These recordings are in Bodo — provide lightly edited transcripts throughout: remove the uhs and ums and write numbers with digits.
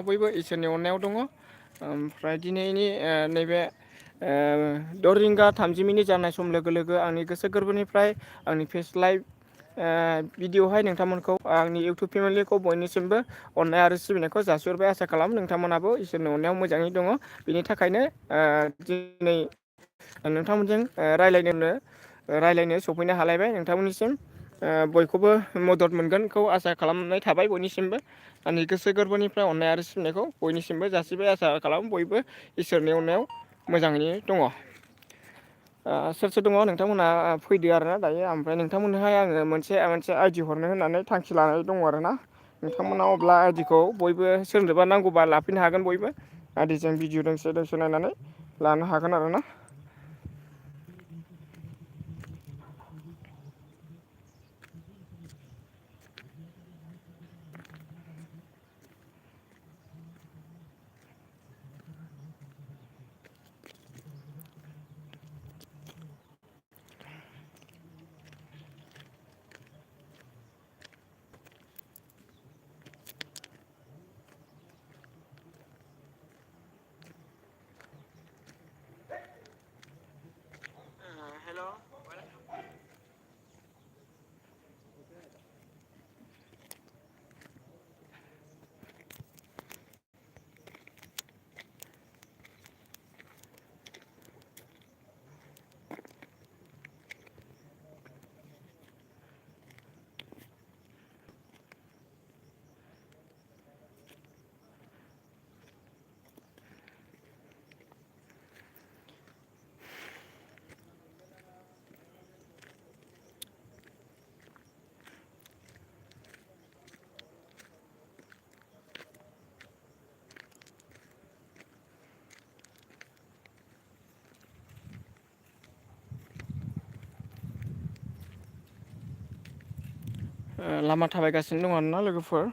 बयबो इसोरनि अननायाव दङ। ओमफ्राय दिनैनि नैबे 6 रिंगा 30 मिनिट जानाय सम लोगो लोगो आंनि गोसो गोरबोनिफ्राय आंनि फेस लाइभ भिडिअ'हाय नोंथांमोनखौ आंनि इउटुब फेमिलिखौ बयनिसिमबो अननाय आरो सिबिनायखौ जासिहरबाय। आसा खालाम नोंथांमोनाबो इसोरनि अननायाव मोजाङै दङ। बिनि थाखायनो दिनै नोंथांमोनजों रायलायनो सफैनो हालायबाय। नोंथांमोननिसिम बयखौबो मदद मोनगोनखौ आसा खालामनाय थाबाय बयनिसिमबो। आंनि गोसो गोरबोनिफ्राय अननाय आरो सिबिनायखौ बयनिसिमबो जासिबाय। आसा खालाम बयबो इसोरनि अननायाव मोजाङैनो दङ। सोर सोर दङ नोंथांमोनहा फैदो आरोना दायो। ओमफ्राय नोंथांमोननोहाय आङो मोनसे आइडि हरनो होननानै थांखि लानाय दङ आरोना। नोंथांमोना अब्ला आइडिखौ बयबो सोरनोबा नांगौबा लाफैनो हागोन। बयबो आइडिजों भिडिअ दोंसे नायनानै लानो हागोन आरोना। लामा थाबायगासिनो दं आरोना लोगोफोर।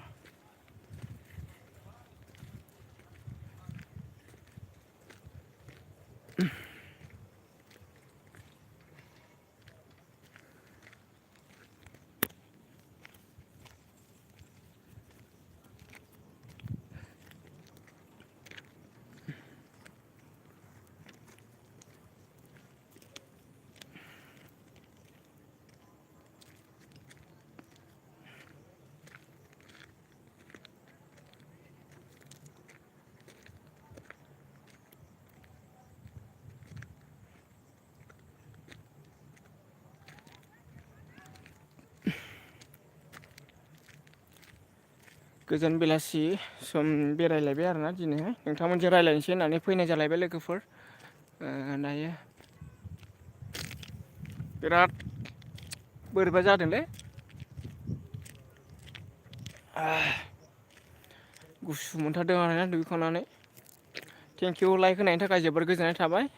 गोजोन बेलासि सम बेरायलायबाय आरोना दिनैहाय नोंथांमोनजों रायज्लायनोसै होननानै फैनाय जालायबाय लोगोफोर। दायो बिराद बोरैबा जादोंलै। गुसु मोनथारदों आरोना दुगैखांनानै। थेंकिउ लाइक होनायनि थाखाय जोबोर गोजोननाय थाबाय।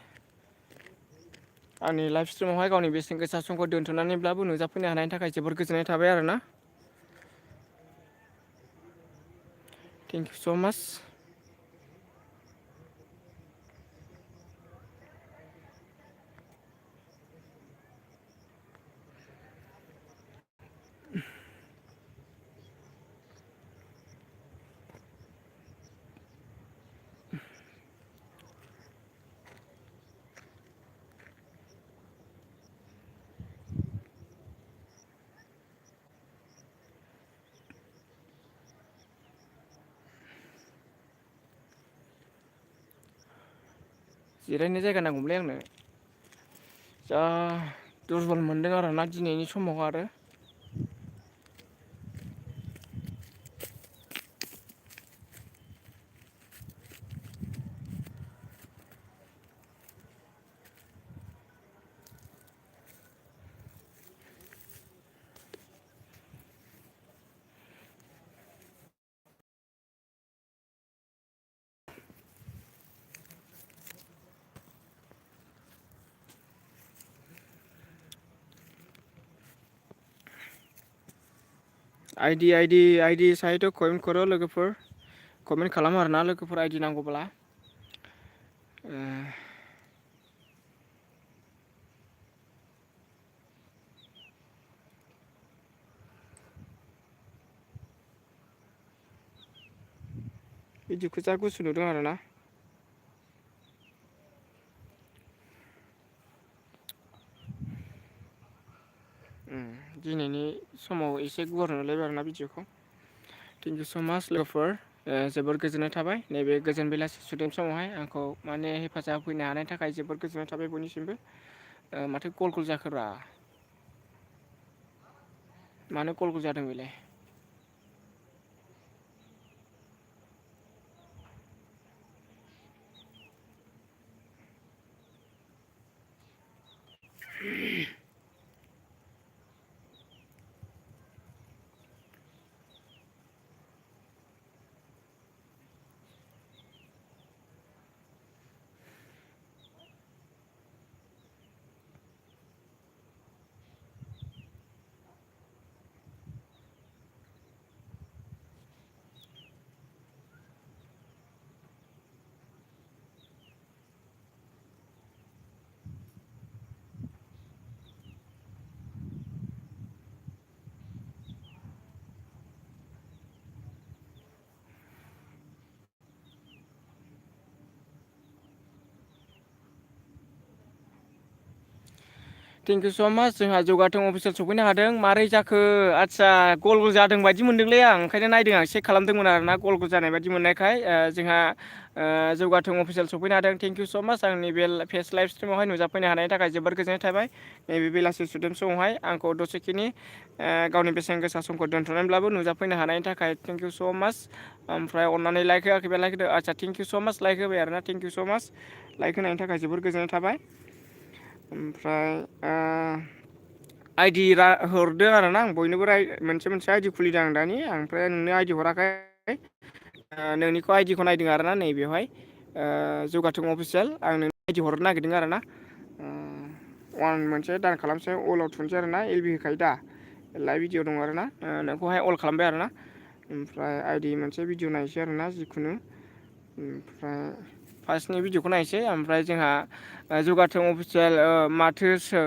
आंनि लाइफ स्ट्रिमावहाय गावनि बेसेन गोसा समखौ दोन्थ'नानैब्लाबो नुजाफैनो हानायनि थाखाय जोबोर गोजोननाय थाबाय आरोना। थेंक इउ स' माच। जिरायनो जायगा नांगौमोनलै आंनो। जा दुरबल मोनदों आरोना दिनैनि समाव आरो। आइडि साहिथ' कमेन्ट खर' लोगोफोर कमेन्ट खालामो आरोना लोगोफोर आइडि नांगौब्ला। भिडिअखौ जा गुसु नुदों आरो ना। दिनैनि समाव एसे गुवार नुलायबाय आरोना भिडिअखौ। थेंक इउ स' माच लोगोफोर। जोबोर गोजोननाय थाबाय नैबे गोजोन बेलासि सुदेम समावहाय आंखौ माने हेफाजाब होनो हानायनि थाखाय जोबोर गोजोननाय थाबाय बयनिसिमबो। माथो गल गल जाखोब्रा मानो गल गल जादों बेलाय। थेंक इउ स' माच जोंहा जौगाथों अफिसियेल सफैनो हादों मारै जाखो आदसा गल गल जादों बायदि मोनदोंलै आं ओंखायनो नायदों आं चेक खालामदोंमोन आरोना गल गल जानाय बायदि मोननायखाय जोंहा जौगाथों अफिसियेल सफैनो हादों थेंक इउ स' माच आंनि बे फेस लाइभ स्ट्रिमावहाय नुजाफैनो हानायनि थाखाय जोबोर गोजोननाय थाबाय नैबे बेलासि सुदेम समावहाय आंखौ दसेखिनि गावनि बेसेन गोसा समखौ दोन्थ'नानैब्लाबो नुजाफैनो हानायनि थाखाय थेंक इउ स' माच ओमफ्राय अननानै लाइक होआखैबा लाइक होदो आदसा thank you so' much like होबाय आरोना thank you so' much like होनायनि थाखाय जोबोर गोजोननाय थाबाय ओमफ्राय आइदि हरदों आरोना आं बयनोबो मोनसे मोनसे आइडि खुलिदों आं दानि ओमफ्राय नोंनो आइडि हराखै नोंनिखौ आइडिखौ नायदों आरोना नैबेवहाय जौगाथों अफिसियेल आं नोंनो आइडि हरनो नागिरदों आरोना वान मोनसे दान खालामसै अलाव थुनोसै आरोना एलबि होखायो दा लाइभ भिडिअ दं आरोना नोंखौहाय अल खालामबाय आरोना ओमफ्राय आइडि मोनसे भिडिअ नायसै आरोना जिखुनु ओमफ्राय फार्स्टनि भिडिअखौ नायसै ओमफ्राय जोंहा जौगाथों अफिसियेल माथोसो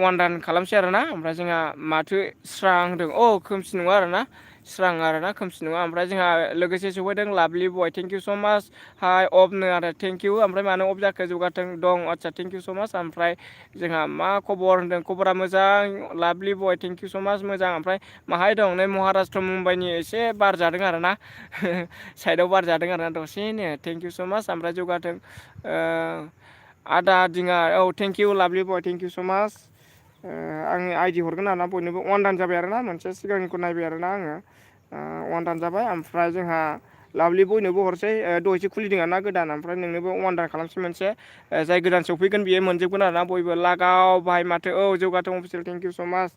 वान रान खालामसै आरोना ओमफ्राय जोंहा माथो स्रां होदों खोमसि नङा आरोना स्रां आरोना खोमसि नङा ओमफ्राय जोंहा लोगोसे सफैदों लाभलि बय थेंक इउ स' माच हाय अफनो आरो थेंक इउ ओमफ्राय मानो अफ जाखो जौगाथों दं आदसा थेंक इउ स' माच ओमफ्राय जोंहा मा खबर होनदों खबरा मोजां लाभलि बय थेंक इउ स' माच मोजां ओमफ्राय माहाय दं नै महाराष्ट्र मुम्बाइनि एसे बार जादों आरोना साइडआव बार जादों आरोना दसेनो थेंक इउ स' माच ओमफ्राय जौगाथों आदा दिङा थेंक इउ लाभलि बय थेंक इउ स' माच आंनि आइडि हरगोन आरोना बयनोबो अवान रान जाबाय आरोना मोनसे सिगांनिखौ नायबाय आरोना आङो अवान रान जाबाय ओमफ्राय जोंहा लाभलि बयनोबो हरसै दहायसो खुलिदों आरोना गोदान ओमफ्राय नोंनोबो अवान रान खालामसै मोनसे जाय गोदान सफैगोन बियो मोनजोबगोन आरोना बयबो लागाव बाहाय माथो जौगाथों official thank you so' much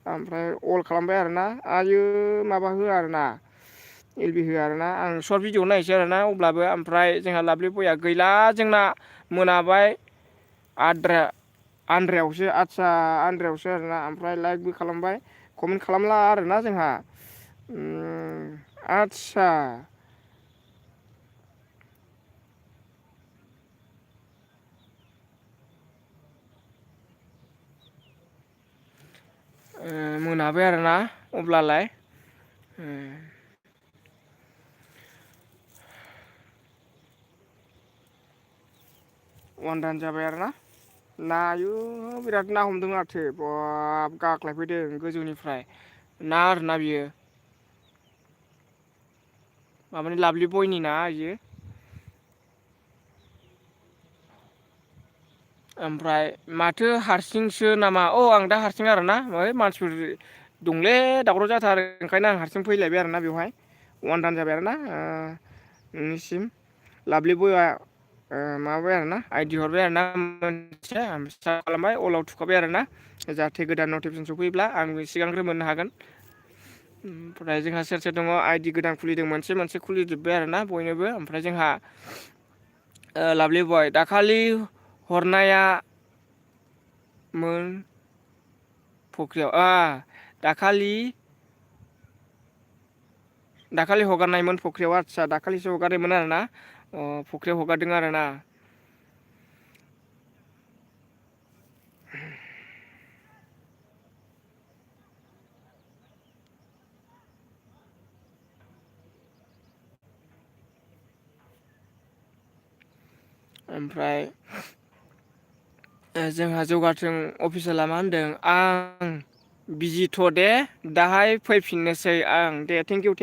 ओमफ्राय अल खालामबाय आरोना आयो माबा होआ आरोना एलबि होआ आरोना आं सर्ट भिडिअ नायसै आरोना अब्लाबो ओमफ्राय जोंहा लाभलि बयआ गैला जोंना मोनाबाय आद्रायावसो आदसा आद्रायावसो आरोना ओमफ्राय लाइकबो खालामबाय कमेन्ट खालामला आरोना जोंहा आदसा मोनाबाय आरोना अब्लालाय अवान रान जाबाय आरोना नायो बिराद ना हमदों माथो बाब गाख्लायफैदों गोजौनिफ्राय ना आरोना बियो माबानि लाभलि बयनि ना बियो ओमफ्राय माथो हारसिंसो नामा आं दा हारसिं आरोना मानसिफोर दंलै दावराव जाथारो ओंखायनो आं हारसिं फैलायबाय आरोना बेवहाय अवान रान जाबाय आरोना नोंनिसिम लाभलि बयआ माबाबाय आरोना आइडि हरबाय आरोना मोनसे स्टार्ट खालामबाय अलाव थुखाबाय आरोना जाहाथे गोदान नटिफिकेसन सफैयोब्ला आं सिगांग्रो मोननो हागोन ओमफ्राय जोंहा सेर सेर दङ आइडि गोदान खुलिदों मोनसे मोनसे खुलिजोब्बाय आरोना बयनोबो ओमफ्राय जोंहा लाभलि बय दाखालि हरनाया मोन फुख्रियाव दाखालि हगारनायमोन फुख्रियाव आदसा दाखालिसो हगारनायमोन आरोना फुख्रियाव हगारदों आरोना ओमफ्राय जोंहा जौगाथों अफिसियेला मा होनदों आं बिजिथ' दे दाहाय फैफिननोसै आं दे थेंकिउ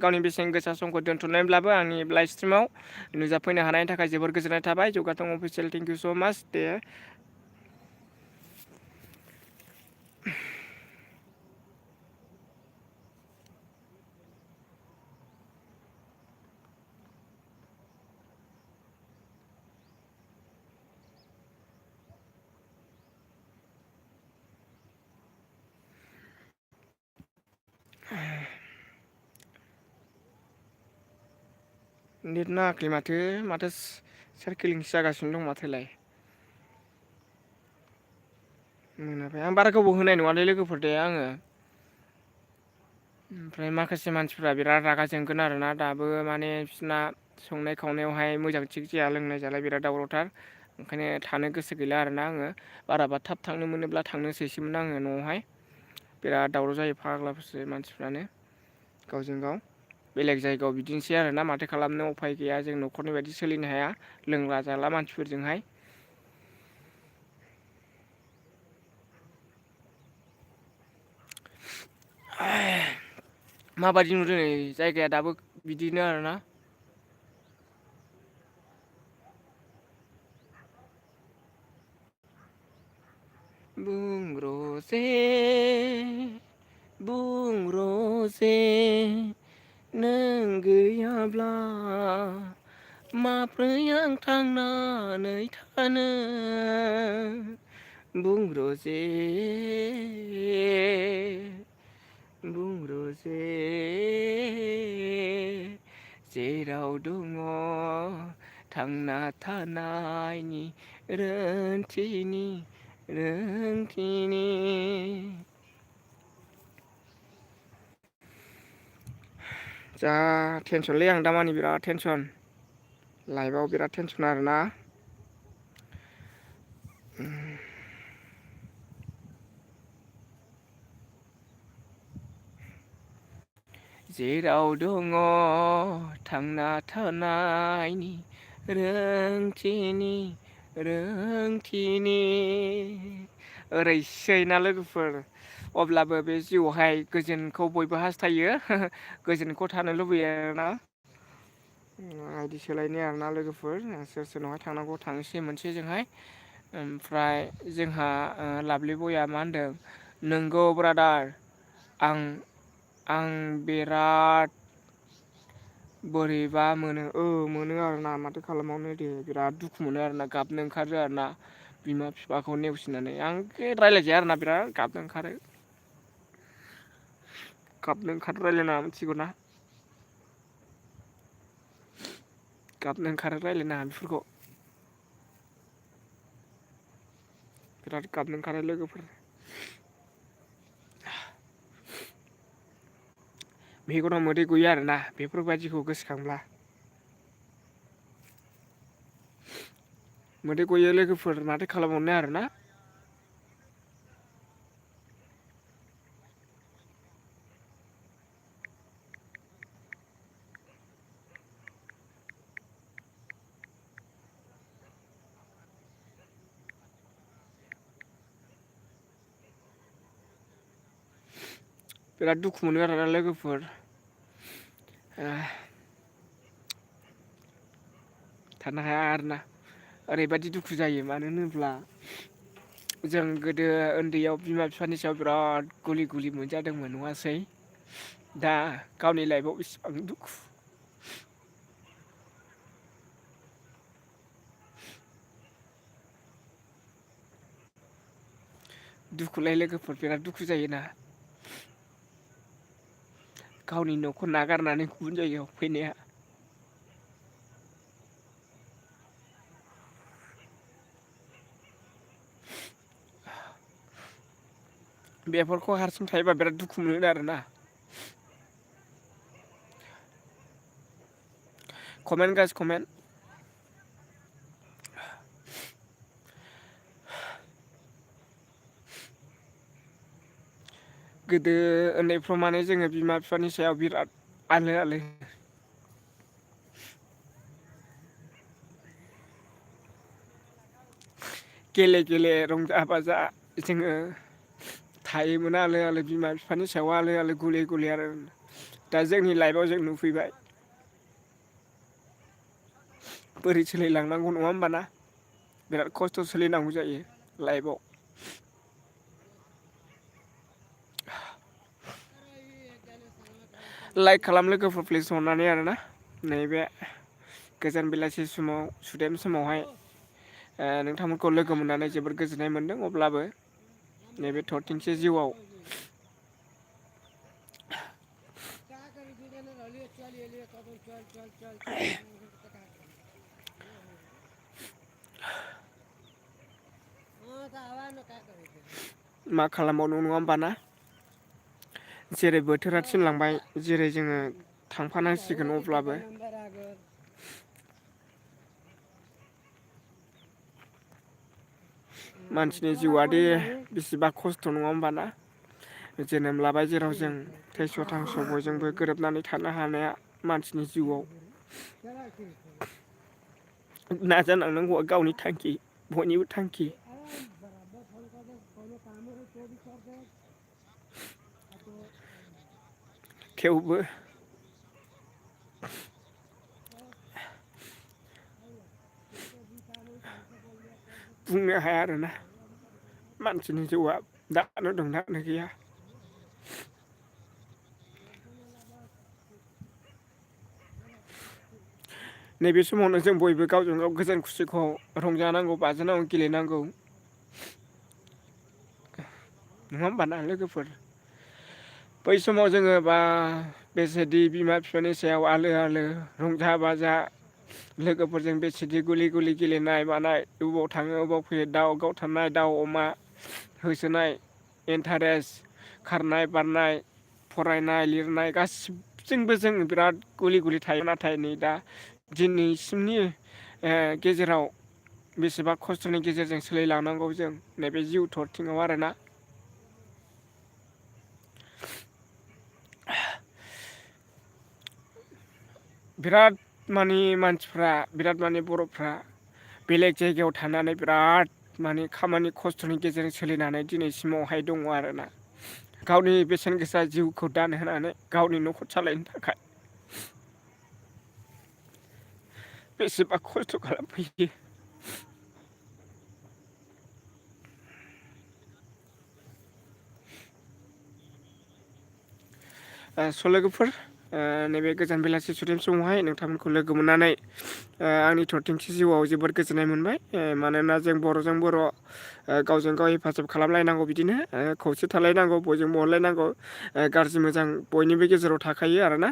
गावनि बेसेन गोसा समखौ दोन्थ'नायब्लाबो आंनि लाइभ स्ट्रिमाव नुजाफैनो हानायनि थाखाय जोबोर गोजोननाय थाबाय जौगाथों अफिसियेल थेंकिउ स' माच दे नेट नाङाखै माथो सारकेलिंसो जागासिनो दं माथोलाय मोनाखै आं बारा गोबाव होनाय नङालै लोगोफोर दे आङो ओमफ्राय माखासे मानसिफ्रा बिराद रागा जोंगोन आरोना दाबो माने बिसोरना संनाय खावनायावहाय मोजां थिग जाया लोंनाय जालाय बिराद दावरावथार ओंखायनो थानो गोसो गैला आरोना आङो बाराबा थाब थांनो मोनोब्ला थांनोसैसोमोन आङो न'आवहाय बिराद दावराव जायो फाग्लाफोरसो मानसिफ्रानो गावजों गाव बेलेग जायगायाव बिदिनोसै आरोना माथो खालामनो उफाय गैया जों न'खरनि बायदि सोलिनो हाया लोंला जाला मानसिफोरजोंहाय माबायदि नुदों नै जायगाया दाबो बिदिनो आरोना बुं रजे नों गैयाब्ला माब्रै आं थांनानै थानो बुं रजे बुं रजे जेराव दङ थांना थानायनि रोंथिनि जा टेनसनलै आं दामानि बिराद टेनसन लाइफआव बिराद टेनसन आरोना जेराव दङ थांना थानायनि रोंथिनि ओरैसै ना लोगोफोर अब्लाबो बे जिउआवहाय गोजोनखौ बयबो हास्थायो गोजोनखौ थानो लुबैयो आरोना आइदि सोलायनाय आरोना लोगोफोर सोर सोरनावहाय थांनांगौ थांनोसै मोनसेजोंहाय ओमफ्राय जोंहा लाभलि बयआ मा होनदों नोंगौ ब्रादार आं बिराद बोरैबा मोनो आरोना माथो खालामबावनो दे बिराद दुखु मोनो आरोना गाबनो ओंखारो आरोना बिमा बिफाखौ नेवसिनानै आं रायलायजाया आरोना बिराद गाबनो ओंखारो रायलायनाङा मिथिगौना गाबनो ओंखारो रायलायनाङा बेफोरखौ बिराद गाबनो ओंखारो लोगोफोर मेगनाव मोदै गयो आरोना बेफोरबायदिखौ गोसोखांब्ला मोदै गयो लोगोफोर माथो खालामबावनो आरोना बिराद दुखु मोनो आरोना लोगोफोर थानो हाया आरोना ओरैबायदि दुखु जायो मानो होनोब्ला जों गोदो उन्दैयाव बिमा बिफानि सायाव बिराद गुलि मोनजादोंमोन नङासै दा गावनि लाइफआव बेसेबां दुखु दुखुलाय लोगोफोर बिराद दुखु जायोना गावनि न'खौ नागारनानै गुबुन जायगायाव फैनाया बेफोरखौ हारसिं थायोबा बिराद दुखु मोनो आरोना कमेन्ट गाइस कमेन्ट गोदो उन्दैफ्राव माने जोङो बिमा बिफानि सायाव बिराद आलो गेले गेले रंजा बाजा जोङो थायोमोन आलो आलो बिमा बिफानि सायाव आलो आलो गुलि गुलि आरो दा जोंनि लाइफआव जों नुफैबाय बोरै सोलिलांनांगौ नङा होमबाना बिराद खस्थ' सोलिनांगौ जायो लाइफआव लाइक खालाम लोगोफोर प्लिज अननानै आरोना नैबे गोजान बेलासि समाव सुदेम समावहाय नोंथांमोनखौ लोगो मोननानै जोबोद गोजोननाय मोनदों अब्लाबो नैबे थरथिंसे जिउआव मा खालामबावनो नङा होमबा ना जेरै बोथोरा थिनलांबाय जेरै जोङो थांफानांसिगोन अब्लाबो मानसिनि जिउआदि बेसेबा खस्थ' नङा होमबाना जोनोम लाबाय जेराव जों थैस' थांस' बयजोंबो गोरोबनानै थानो हानाया मानसिनि जिउआव नाजालांनांगौआ गावनि थांखि बयनिबो थांखि थेवबो बुंनो हाया आरोना मानसिनि जिउआ दानो दं दानो गैया नैबे समावनो जों बयबो गावजों गाव गोजोन खुसिखौ रंजानांगौ बाजानांगौ गेलेनांगौ नङा होमबा ना लोगोफोर बै समाव जोङो बा बेसेदि बिमा बिफानि सायाव आलो आलो रंजा बाजा लोगोफोरजों बेसेदि गुलि गुलि गेलेनाय मानाय बबाव थाङो बबाव फैयो दाउ गावथारनाय दाउ अमा होसोनाय इन्टारेस्ट खारनाय बारनाय फरायनाय लिरनाय गासिबजोंबो जों बिराद गुलि गुलि थायो नाथाय नै दा दिनैसिमनि गेजेराव बेसेबा खस्थ'नि गेजेरजों सोलिलांनांगौ जों नैबे जिउ थरथिङाव आरोना बिराद माने मानसिफ्रा बिराद माने बर'फ्रा बेलेग जायगायाव थानानै बिराद माने खामानि खस्थ'नि गेजेरजों सोलिनानै दिनैसिमावहाय दङ आरोना गावनि बेसेन गोसा जिउखौ दान होनानै गावनि न'खर सालायनो थाखाय बेसेबा खस्थ' खालामफैयो स' लोगोफोर नैबे गोजान बेलासि सुदेम समावहाय नोंथांमोनखौ लोगो मोननानै आंनि थरथिंसे जिउआव जोबोद गोजोननाय मोनबाय मानोना जों बर'जों बर' गावजों गाव हेफाजाब खालामलायनांगौ बिदिनो खौसे थालायनांगौ बयजोंबो अनलायनांगौ गाज्रि मोजां बयनिबो गेजेराव थाखायो आरोना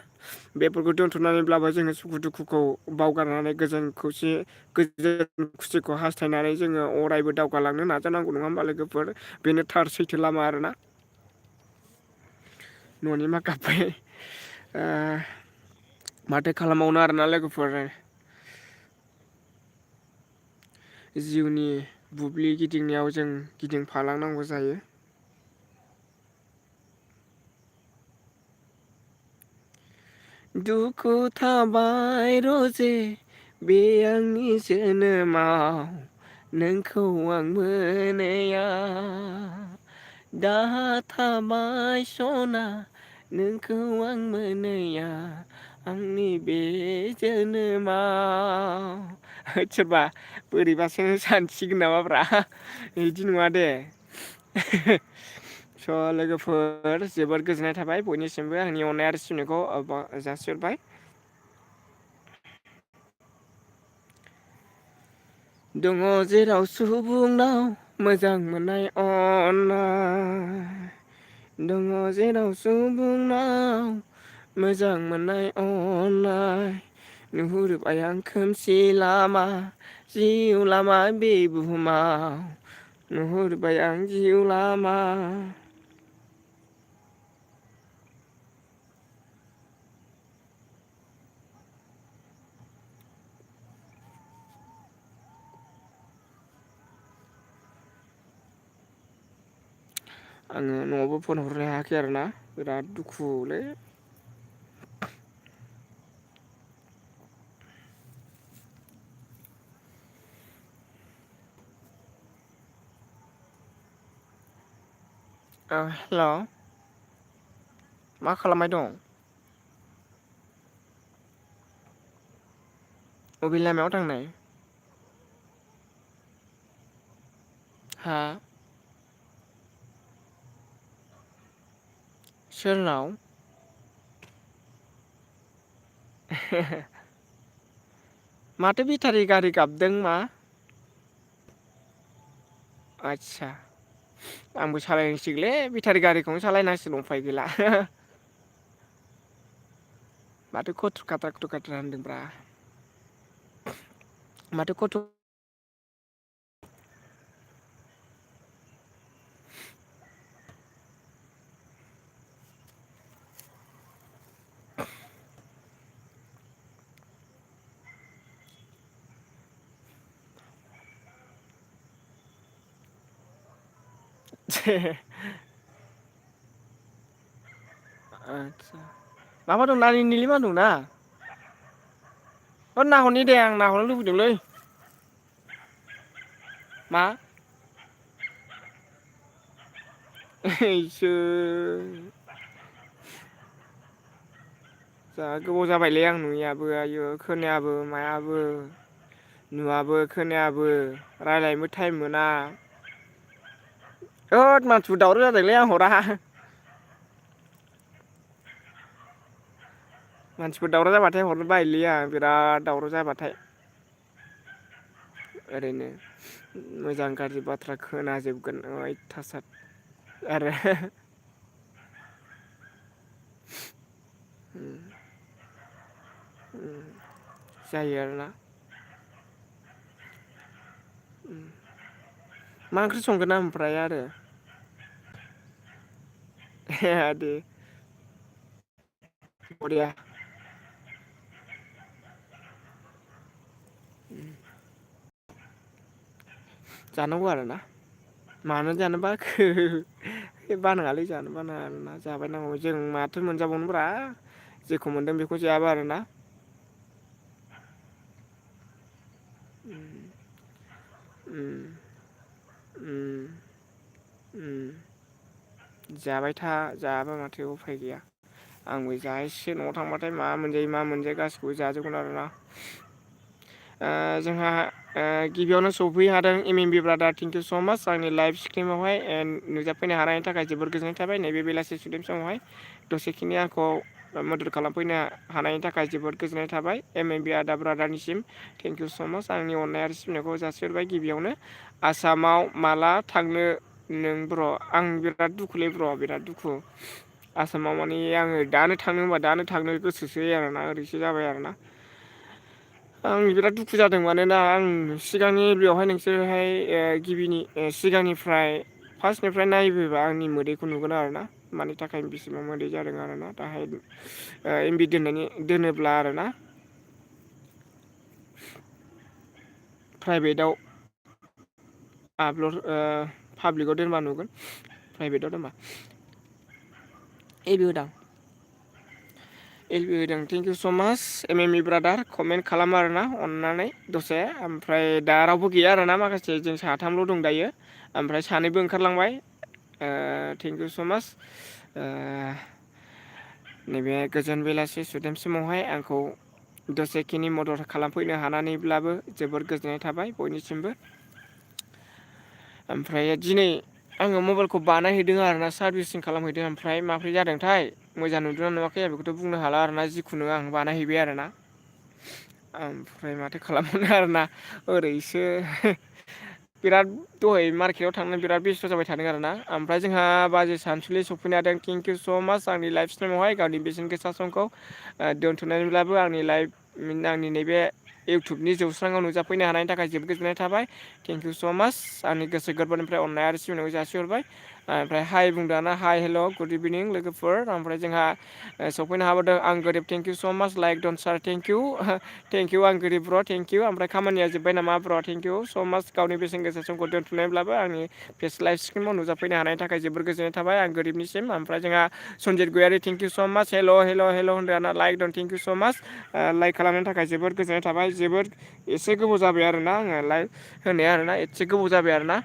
बेफोरखौ दोनथ'नानैब्लाबो जोङो सुखु दुखुखौ बावगारनानै गोजोन खौसे गोजोन खुसिखौ हास्थायनानै जोङो अरायबो दावगालांनो नाजानांगौ नङा होमबा लोगोफोर बेनो थार सैथो लामा आरोना न'नि मा गाबबाय माथो खालामबावनो आरोना लोगोफोर जिउनि बुब्लि गिदिंनायाव जों गिदिंफालांनांगौ जायो दुखु थाबाय रजे बे आंनि जोनोमाव नोंखौ आं मोनैयाव दाहा थाबाय सना नोंखौ आं मोनैया आंनि बे जोनोमाव सोरबा बोरैबासो सानसिगोन नामाब्रा बिदि नङा दे स' लोगोफोर जोबोद गोजोननाय थाबाय बयनिसिमबो आंनि अननाय आरो सिबिनायखौ जासिहरबाय दङ जेराव सुबुंनाव मोजां मोननाय अननाय दङ जेराव सुबुंनाव मोजां मोननाय अननाय नुहुरबाय आं खोमसि लामा जिउ लामा बे बुहुमाव नुहुरबाय आं जिउ लामा आङो न'आवबो फन हरनो हायाखै आरोना बिराद दुखुलै हेल' मा खालामबाय दं? बबे लामायाव थांनाय? हा सोरनाव? माथो बेटारि गारि गाबदों मा? आदसा आंबो सालायनांसिगोनलै बेटारि गारिखौनो सालायनांसिगोन उफाय गैला। माथो कथ्रु काट्रा कुथ्रु काट्रा होनदोंब्रा माथो कथ आदसा माबा दं नानि निलिमा दंना? हो नाहरनि दे आं नाहरनो लुबैदोंलै। मा? इसोर जा गोबाव जाबायलै आं नुयियाबो आयो खोनायाबो मायाबो। नुवाबो खोनायाबो रायज्लायनोबो टाइम मोना। होद मानसिफोर दावराव जादोंलै आं हरा। मानसिफोर दावराव जाबाथाय हरनो बायोलै आं बिराद दावराव जाबाथाय। ओरैनो मोजां गाज्रि बाथ्रा खोनाजोबगोन अयथासार। आरो जायो आरोना। मा ओंख्रि संगोन ओमफ्राय आरो? दे बरिया जानांगौ आरोना। मानो जानो बाखो बानाङालै जानो बानाङा आरोना जाबाय नांगौ जों माथो मोनजाबावनोब्रा जेखौ मोन्दों बेखौ जायाबा आरोना। जाबाय था जायाबा माथो उफाय गैया। आंबो जाहैसिगोन न'आव थांबाथाय मा मोनजायो मा मोनजाया गासिखौबो जाजोबगोन आरोना। जोंहा गिबियावनो सौफै हादों M M B brother thank you so' much आंनि लाइफ स्ट्रिमावहाय नुजाफैनो हानायनि थाखाय जोबोर गोजोननाय थाबाय नैबे बेलासि सुदेम समावहाय दसेखिनि आंखौ मदद खालामफैनो हानायनि थाखाय जोबोद गोजोननाय थाबाय एम एम बि आदा ब्रादारनिसिम थेंक इउ स' माच आंनि अननाय आरो सिबिनायखौ जासिहरबाय गिबियावनो आसामाव माला थांनो नों ब्र' आं बिराद दुखुलै ब्र' बिराद दुखु आसामाव माने आङो दानो थांनो होनबा दानो थांनो गोसोसो आरोना ओरैसो जाबाय आरोना आं बिराद दुखु जादों मानोना आं सिगांनि बेवहाय नोंसोरहाय गिबिनि सिगांनिफ्राय फार्स्टनिफ्राय नायबोबा आंनि मोदैखौ नुगोन आरोना मानि थाखाय बिसिबां मोदै जादों आरोना दाहाय एम बि दोनोब्ला आरोना प्राइभेटाव पाब्लिकआव दोनबा नुगोन प्राइभेटाव दोनबा एल बि होदां एल बि होदों thank you so' much M M E brother comment खालामो आरोना अननानै दसे ओमफ्राय दा रावबो गैया आरोना माखासे जों साथामल' दं दायो ओमफ्राय सानैबो ओंखारलांबाय थेंक इउ स' माच नैबे गोजोन बेलासि सुदेम समावहाय आंखौ दसेखिनि मदद खालामफैनो हानानैब्लाबो जोबोर गोजोननाय थाबाय बयनिसिमबो ओमफ्राय दिनै आङो मबाइलखौ बानायहैदों आरोना सार्भिसिं खालामहैदों ओमफ्राय माब्रै जादोंथाय मोजां नुदोंना नुवाखै आं बेखौथ' बुंनो हाला आरोना जिखुनु आं बानायहैबाय आरोना ओमफ्राय माथो खालामनो आरोना ओरैसो बिराद दहाय मार्केटाव थांनो बिराद बेस्थ' जाबाय थादों आरोना ओमफ्राय जोंहा बाजै सानसुलि सफैनो हादों थेंक इउ स' माच आंनि लाइफ टाइमावहाय गावनि बेसेन गोसा समखौ दोनथ'नानैब्लाबो आंनि लाइफ आंनि नैबे इउटुबनि जौस्राङाव नुजाफैनो हानायनि थाखाय जोबोद गोजोननाय थाबाय थेंक इउ स' माच आंनि गोसो गोरबोनिफ्राय अननाय आरो सिबिनायखौ जासिहरबाय ओमफ्राय हाइ बुंदों ना हाइ हेल' गुड इभिनिं लोगोफोर ओमफ्राय जोंहा सफैनो हाबोदों आं गोरिब thank you so' much like done sir thank you आं गोरिब ब्र' थेंक इउ ओमफ्राय खामानिया जोब्बाय नामा ब्र' थेंक इउ स' माच गावनि बेसेन गोसा समखौ दोनथुमनायब्लाबो आंनि फेस लाइफ स्क्रिमाव नुजाफैनो हानायनि थाखाय जोबोर गोजोननाय थाबाय आं गोरिबनिसिम ओमफ्राय जोंहा सनजित गयारि थेंक इउ स' माच हेल' हेल' हेल' होनदों आरोना लाइक दन thank you so' much like खालामनो थाखाय जोबोद गोजोननाय थाबाय जोबोद एसे गोबाव जाबाय आरोना आङो लाइक होनाया आरोना एसे गोबाव जाबाय आरोना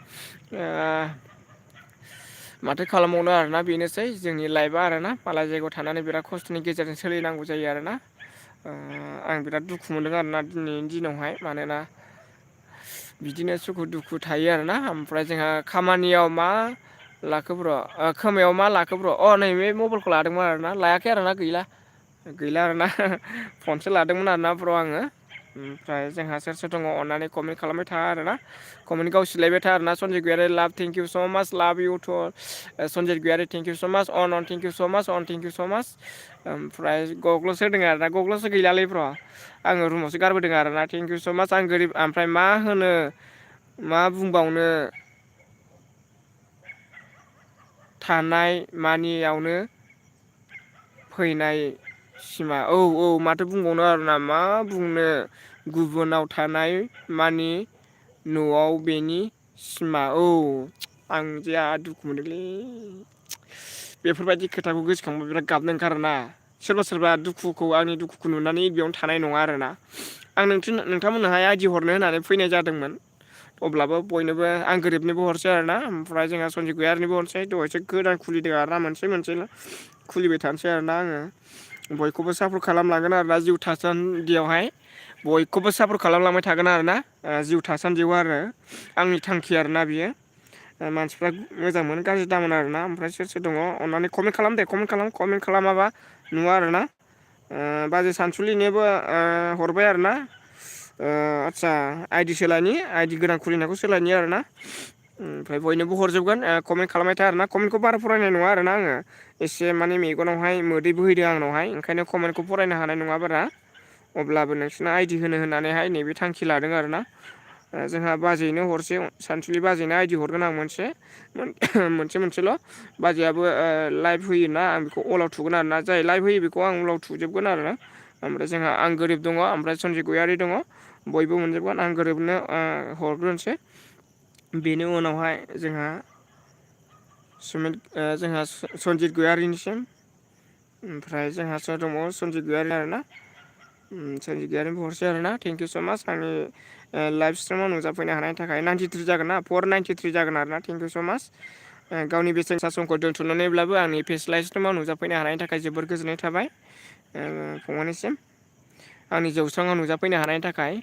माथो खालामबावनो आरोना बेनोसै जोंनि लाइफआ आरोना मालाय जायगायाव थानानै बिराद खस्थ'नि गेजेरजों सोलिनांगौ जायो आरोना आं बिराद दुखु मोनदों आरोना दिनैनि दिनावहाय मानोना बिदिनो सुखु दुखु थायो आरोना ओमफ्राय जोंहा खामानियाव मा लाखोब्र' खोमायाव मा लाखोब्र' नैबे मबाइलखौ लादोंमोन आरोना लायाखै आरोना गैला आरोना फनसो लादोंमोन आरोना ब्र' आङो ओमफ्राय जोंहा सोर सोर दङ अननानै कमेन्ट खालामबाय था आरोना कमेन्ट गावसिलायबाय था आरोना सनजय गयारि लाभ थेंक इउ स' माच लाभ इउ थ' सनजय गयारि थेंक इउ स' माच अन थेंक इउ स' माच अन थेंक इउ स' माच ओमफ्राय गग्ल'सो होदों आरोना गग्ल'सो गैलालै ब्र' आङो रुमावसो गारबोदों आरोना थेंक इउ स' माच आं गोरिब ओमफ्राय मा होनो मा बुंबावनो थानाय मानियावनो फैनाय सिमा माथो बुंबावनो आरोना मा बुंनो गुबुनाव थानाय मानि न'आव बेनि सिमा आं जे दुखु मोनदोंलै बेफोरबायदि खोथाखौ गोसोखांबा बिराद गाबनो ओंखारोना सोरबा सोरबा दुखुखौ आंनि दुखुखौ नुनानै बेयावनो थानाय नङा आरोना आं नोंथांमोननोहाय आइदि हरनो होननानै फैनाय जादोंमोन अब्लाबो बयनोबो आं गोरिबनिबो हरसै आरोना ओमफ्राय जोंहा सनजय गयारिनिबो हरसै दहायसो गोदान खुलिदों आरोना मोनसेल' खुलिबाय थानोसै आरोना आङो बयखौबो सापर्ट खालामलांगोन आरोना जिउ थासान्दियावहाय बयखौबो सापर्ट खालामलांबाय थागोन आरोना जिउ थासान्दियाव आरो आंनि थांखि आरोना बियो मानसिफ्रा मोजां मोनो गाज्रि दामोन आरोना ओमफ्राय सोर सोर दङ अननानै कमेन्ट खालाम दे कमेन्ट खालामाबा नुवा आरोना बाजै सानसुलिनोबो हरबाय आरोना आदसा आइदि सोलायनि आइदि गोदान खुलिनायखौ सोलायनि आरोना ओमफ्राय बयनोबो हरजोबगोन कमेन्ट खालामबाय था आरोना कमेन्टखौ बारा फरायनाय नङा आरोना आङो एसे माने मेगनावहाय मोदै बोहैदों आंनावहाय ओंखायनो कमेन्टखौ फरायनो हानाय नङा बारा अब्लाबो नोंसोरना आइदि होनो होननानैहाय नैबे थांखि लादों आरोना जोंहा बाजैनो हरसै सानसुलि बाजैनो आइदि हरगोन आं मोनसेल' बाजैयाबो लाइभ होयोना आं बेखौ अलाव थुगोन आरोना जाय लाइभ होयो बेखौ आं अलाव थुजोबगोन आरोना ओमफ्राय जोंहा आं गोरिब दङ ओमफ्राय सनजय गयारि दङ बयबो मोनजोबगोन आं गोरिबनो हरग्रोनोसै बेनि उनावहाय जोंहा सनजित गयारिनिसिम ओमफ्राय जोंहा सोर दङ सनजित गयारि आरोना सनजित गयारिनोबो हरसै आरोना थेंक इउ स' माच आंनि लाइभ स्ट्रिमाव नुजाफैनो हानायनि थाखाय 93 जागोन ना 493 जागोन आरोना थेंक इउ स' माच गावनि बेसेन गोसा समखौ दोनथ'नानैब्लाबो आंनि फेस लाइभ स्ट्रिमाव नुजाफैनो हानायनि थाखाय जोबोर गोजोननाय थाबाय फंबायनिसिम आंनि जौस्राङाव नुजाफैनो हानायनि थाखाय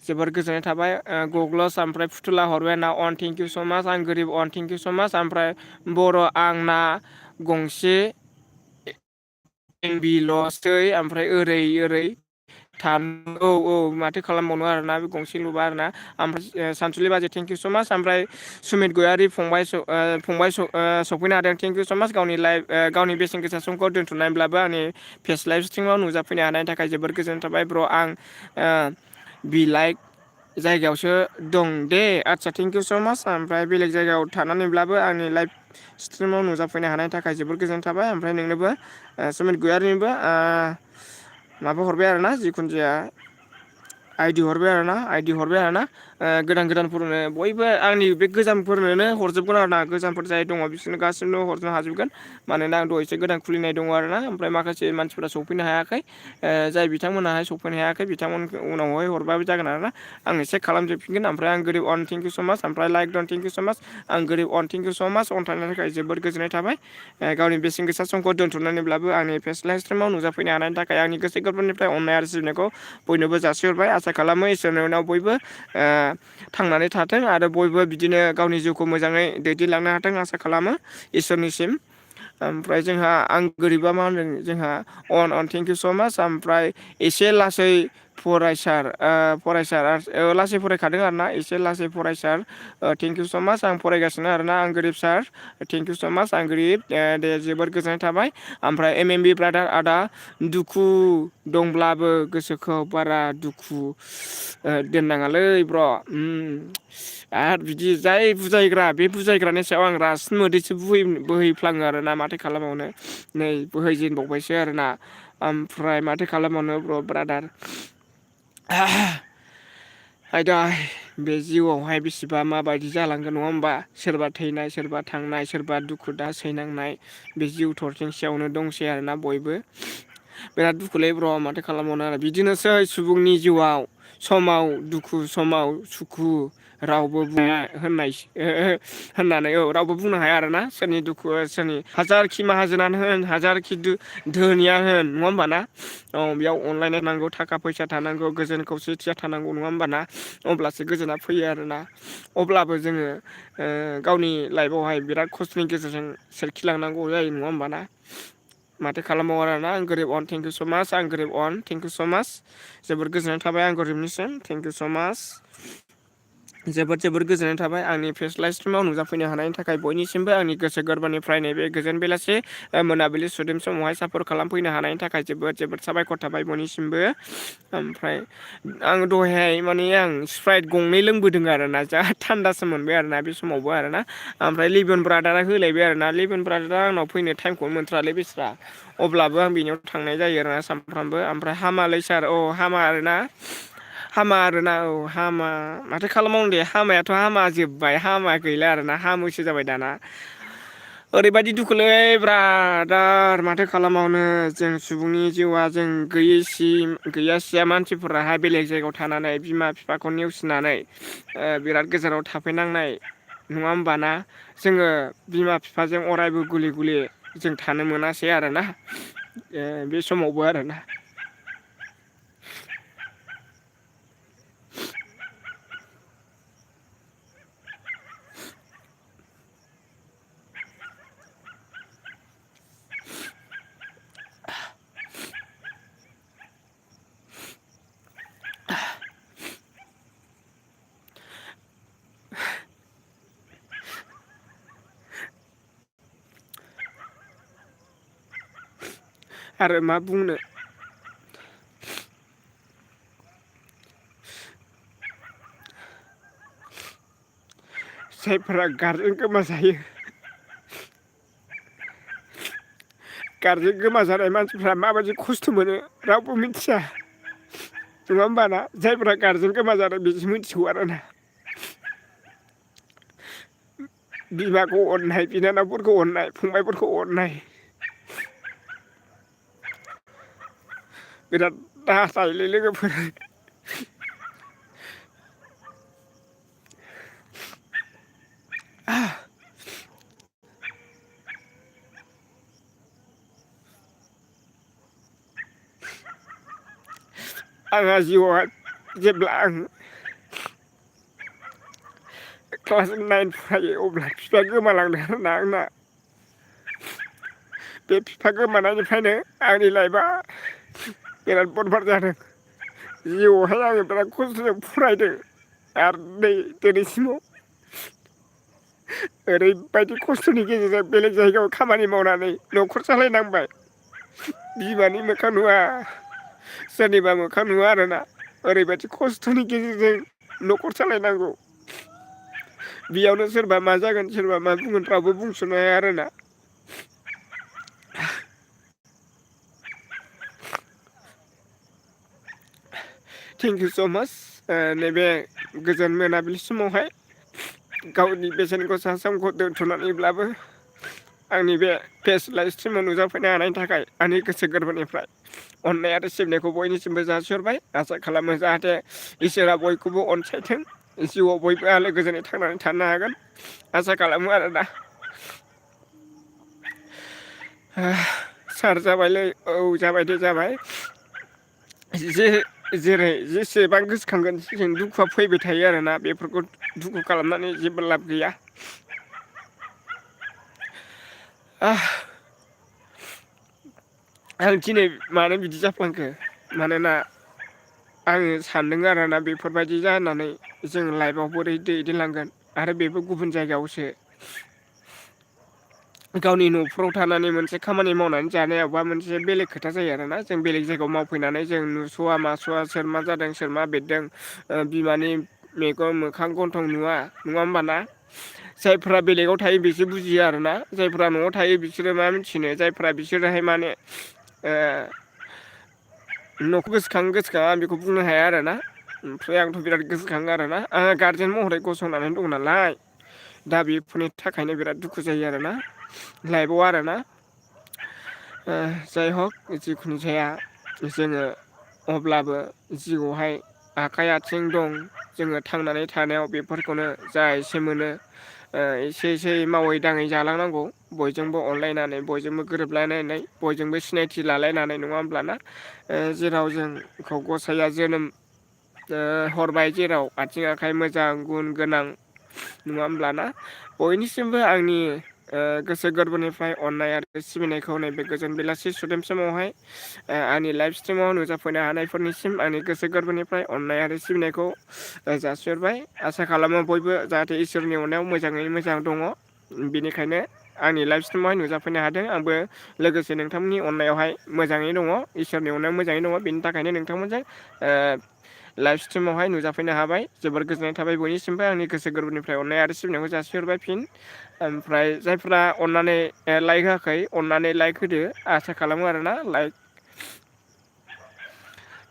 जोबोर गोजोननाय थाबाय गग्लस ओमफ्राय फुथुला हरबाय ना अन थेंक इउ स' माच आं गोरिब अन थेंक इउ स' माच ओमफ्राय बर' आंना गंसे बिल'सै ओमफ्राय ओरै माथो खालामबावनो आरोना बे गंसे लुबा आरोना ओमफ्राय सानसुलि बाजै थेंक इउ स' माच ओमफ्राय सुमित गयारि फंबाय सफैनो हादों थेंक इउ स' माच गावनि बेसेन गोसा समखौ दोन्थ'नानैब्लाबो आंनि फेस लाइभ स्ट्रिमाव नुजाफैनो हानायनि थाखाय जोबोर गोजोननाय थाबाय ब्र' आं बिलाइक जायगायावसो दं दे आदसा थेंक इउ स' माच ओमफ्राय बेलेग जायगायाव थानानैब्लाबो आंनि लाइभ स्ट्रिमाव नुजाफैनो हानायनि थाखाय जोबोर गोजोननाय थाबाय ओमफ्राय नोंनोबो सुमित गयारिनोबो माबा हरबाय आरोना जिखुनु जाया आइदि हरबाय आरोना गोदानफोरनो बयबो आंनि बे गोजामफोरनोनो हरजोबगोन आरोना गोजामफोर जाय दङ बिसोरनो गासिबो हरनो हाजोबगोन मानोना आं दहायसो गोदान खुलिनाय दङ आरोना ओमफ्राय माखासे मानसिफोरा सौफैनो हायाखै जाय बिथांमोनाहाय सौफैनो हायाखै बिथांमोनखौ उनावहाय हरबाबो जागोन आरोना आं एसे खालामजोबफिनगोन ओमफ्राय आं गोरिब अन थेंक इउ स' माच ओमफ्राय लाइक दन थेंक इउ स' माच आं गोरिब अन थेंक इउ स' माच अन थानायनि थाखाय जोबोद गोजोननाय थाबाय गावनि बेसेन गोसा समखौ दोन्थ'नानैब्लाबो आंनि फेस लाइभ स्ट्रिमाव नुजाफैनो हानायनि थाखाय आंनि गोसो गोरबोनिफ्राय अननाय आरो सिबिनायखौ बयनोबो जासिहरबाय आसा खालामो इसोरनि उनाव बयबो थांनानै थाथों आरो बयबो बिदिनो गावनि जिउखौ मोजाङै दैदेनलांनो हाथों आसा खालामो इसोरनिसिम ओमफ्राय जोंहा आं गोरिबा मा होनदों जोंहा अन थेंक इउ स' माच ओमफ्राय एसे लासै फरायसार लासै फरायखादों आरोना एसे लासै फरायसार थेंक इउ स' माच आं फरायगासिनो आरोना आं गोरिब सार थेंक इउ स' माच आं गोरिब दे जोबोर गोजोननाय थाबाय ओमफ्राय बि ब्रादार आदा दुखु दंब्लाबो गोसोखौ बारा दुखु दोननाङालै ब्र' आरो बिदि जाय बुजायग्रा बे बुजायग्रानि सायाव आं रासिन मोदैसो बोहैफ्लाङो आरोना माथो खालामबावनो नै बोहैजेनबावबायसो आरोना ओमफ्राय माथो खालामबावनो ब्रादार आयदा बे जिउआवहाय बेसेबा माबायदि जालांगोन नङा होमबा सोरबा थैनाय सोरबा थांनाय सोरबा दुखु दा सैनांनाय बे जिउ थरथिंसेयावनो दंसै आरोना बयबो बिराद दुखुलै ब्र' माथो खालामबावनो आरो बिदिनोसै सुबुंनि जिउआव समाव दुखु समाव सुखु रावबो बुंनो होननानै रावबो बुंनो हाया आरोना सोरनि दुखु सोरनि हाजारखि माहाजोनानो होन हाजारखि धोनिया होन नङा होमबा ना औ बेयाव अनलायनाय नांगौ थाखा फैसा थानांगौ गोजोन खौसेथिया थानांगौ नङा होमबा ना अब्लासो गोजोना फैयो आरोना अब्लाबो जोङो गावनि लाइफआवहाय बिराद खस्थ'नि गेजेरजों सोरखिलांनांगौ जायो नङा होमबा ना माथो खालामबावो आरोना आं गोरिब अन थेंक इउ स' माच आं गोरिब अन थेंक इउ स' माच जोबोद गोजोननाय थाबाय आं गरिबनिसिम थेंक इउ स' माच जोबोद जोबोद गोजोननाय थाबाय आंनि फेस लाइभ स्ट्रिमाव नुजाफैनो हानायनि थाखाय बयनिसिमबो आंनि गोसो गोरबोनिफ्राय नैबे गोजोन बेलासे मोनाबिलि सुदेम समावहाय सापर्ट खालामफैनो हानायनि थाखाय जोबोद जोबोद साबायखर थाबाय बयनिसिमबो ओमफ्राय आं दहायहाय माने आं स्प्राइट गंनै लोंबोदों आरोना जा थान्दासो मोनबाय आरोना बे समावबो आरोना ओमफ्राय लिबन ब्रादारा होलायबाय आरोना लिबन ब्रादारा आंनाव फैनो टाइमखौनो मोनथारालै बेस्रा अब्लाबो आं बेनियाव थांनाय जायो आरोना सानफ्रामबो ओमफ्राय हामालै सार औ हामा आरोना हामा आरोना औ हामा माथो खालामबावनो दे हामायाथ' हामा जोब्बाय हामा गैला आरोना हामैसो जाबाय दाना ओरैबायदि दुखुलै ब्रादार माथो खालामावनो जों सुबुंनि जिउआ जों गैया सिया मानसिफोराहाय बेलेग जायगायाव थानानै बिमा बिफाखौ नेवसिनानै बिराद गोजानाव थाफैनांनाय नङा होमबा ना जोङो बिमा बिफाजों अरायबो गुलि गुलि जों थानो मोनासै आरोना बे समावबो आरोना आरो मा बुंनो जायफोरा गारजेन गोमाजायो गारजेन गोमाजानाय मानसिफ्रा माबायदि खस्थ' मोनो रावबो मिथिया नङा होमबा ना जायफोरा गारजेन गोमा जादों बिसो मिथिगौ आरोना बिमाखौ अननाय बिनानावफोरखौ अननाय फंबायफोरखौ अननाय बिराद दाहाजायोलै लोगोफोर आंहा जिउआवहाय जेब्ला आं क्लास 9 फरायो अब्ला बिफाया गोमालांदों आरोना आंना बे बिफा गोमानायनिफ्रायनो आंनि लाइफआ बिराद बरबाद जादों जिउआवहाय आङो बिराद खस्थ'जों फरायदों आरो नै दिनैसिमाव ओरैबायदि खस्थ'नि गेजेरजों बेलेग जायगायाव खामानि मावनानै न'खर सालायनांबाय बिमानि मोखां नुवा सोरनिबा मोखां नुवा आरोना ओरैबायदि खस्थ'नि गेजेरजों न'खर सालायनांगौ बेयावनो सोरबा मा जागोन सोरबा मा बुंगोन रावबो बुंस'नो हाया आरोना थेंक इउ स' माच नैबे गोजोन मोनाबिलि समावहाय गावनि बेसेन गोसा समखौ दोनथ'नानैब्लाबो आंनि बे फेस लाइभ स्ट्रिमाव नुजाफैनो हानायनि थाखाय आंनि गोसो गोरबोनिफ्राय अननाय आरो सिबिनायखौ बयनिसिमबो जासिहरबाय आसा खालामो जाहाथे इसोरा बयखौबो अनसायथों जिउआव बयबो आलो गोजोनै थांनानै थानो हागोन आसा खालामो आरोना सार जाबायलै औ जाबाय दे जाबाय जेरै जेसेबां गोसोखांगोन जों दुखुआ फैबाय थायो आरोना बेफोरखौ दुखु खालामनानै जेबो लाब गैया आं दिनै मानो बिदि जाफ्लांखो मानोना आङो सानदों आरोना बेफोरबायदि जानानै जों लाइफआव बोरै दैदेनलांगोन आरो बेबो गुबुन जायगायावसो गावनि न'फोराव थानानै मोनसे खामानि मावनानै जानायावबा मोनसे बेलेग खोथा जायो आरोना जों बेलेग जायगायाव मावफैनानै जों नुस'वा मास'वा सोर मा जादों सोर मा बेरदों बिमानि मेगन मोखां गन्थं नुवा नङा होमबा ना जायफ्रा बेलेगाव थायो बेसो बुजियो आरोना जायफ्रा न'आव थायो बिसोरो मा मिथिनो जायफ्रा बिसोरोहाय माने न'खौ गोसोखाङा आं बेखौ बुंनो हाया आरोना ओमफ्राय आंथ' बिराद गोसोखाङो आरोना आंहा गारजेन महरै गसंनानै दं नालाय दा बेफोरनि थाखायनो बिराद दुखु जायो आरोना लाइफआव आरोना जाय हक जिखुनु जाया जोङो अब्लाबो जिउआवहाय आखाइ आथिं दं जोङो थांनानै थानायाव बेफोरखौनो जा एसे मोनो एसे एसे मावै दाङै जालांनांगौ बयजोंबो अनलायनानै बयजोंबो गोरोबलायनानै बयजोंबो सिनायथि लालायनानै नङा होमब्लाना जेराव जोंखौ गसाइया जोनोम हरबाय जेराव आथिं आखाइ मोजां गुन गोनां नङा होमब्लाना बयनिसिमबो आंनि गोसो गोरबोनिफ्राय अननाय आरो सिबिनायखौ नैबे गोजोन बेलासि सुदेम समावहाय आंनि लाइफ स्ट्रिमाव नुजाफैनो हानायफोरनिसिम आंनि गोसो गोरबोनिफ्राय अननाय आरो सिबिनायखौ जासिहरबाय आसा खालामो बयबो जाहाथे इसोरनि अननायाव मोजाङै मोजां दङ बेनिखायनो आंनि लाइफ स्ट्रिमावहाय नुजाफैनो हादों आंबो लोगोसे नोंथांमोननि अननायावहाय मोजाङै दङ इसोरनि अननायाव मोजाङै दङ बेनि थाखायनो नोंथांमोनजों लाइफ स्ट्रिमावहाय नुजाफैनो हाबाय जोबोर गोजोननाय थाबाय बयनिसिमबो आंनि गोसो गोरबोनिफ्राय अननाय आरो सिबिनायखौ जासिहरबाय फिन ओमफ्राय जायफ्रा अननानै लाइक होआखै अननानै लाइक होदो आसा खालामो आरोना लाइक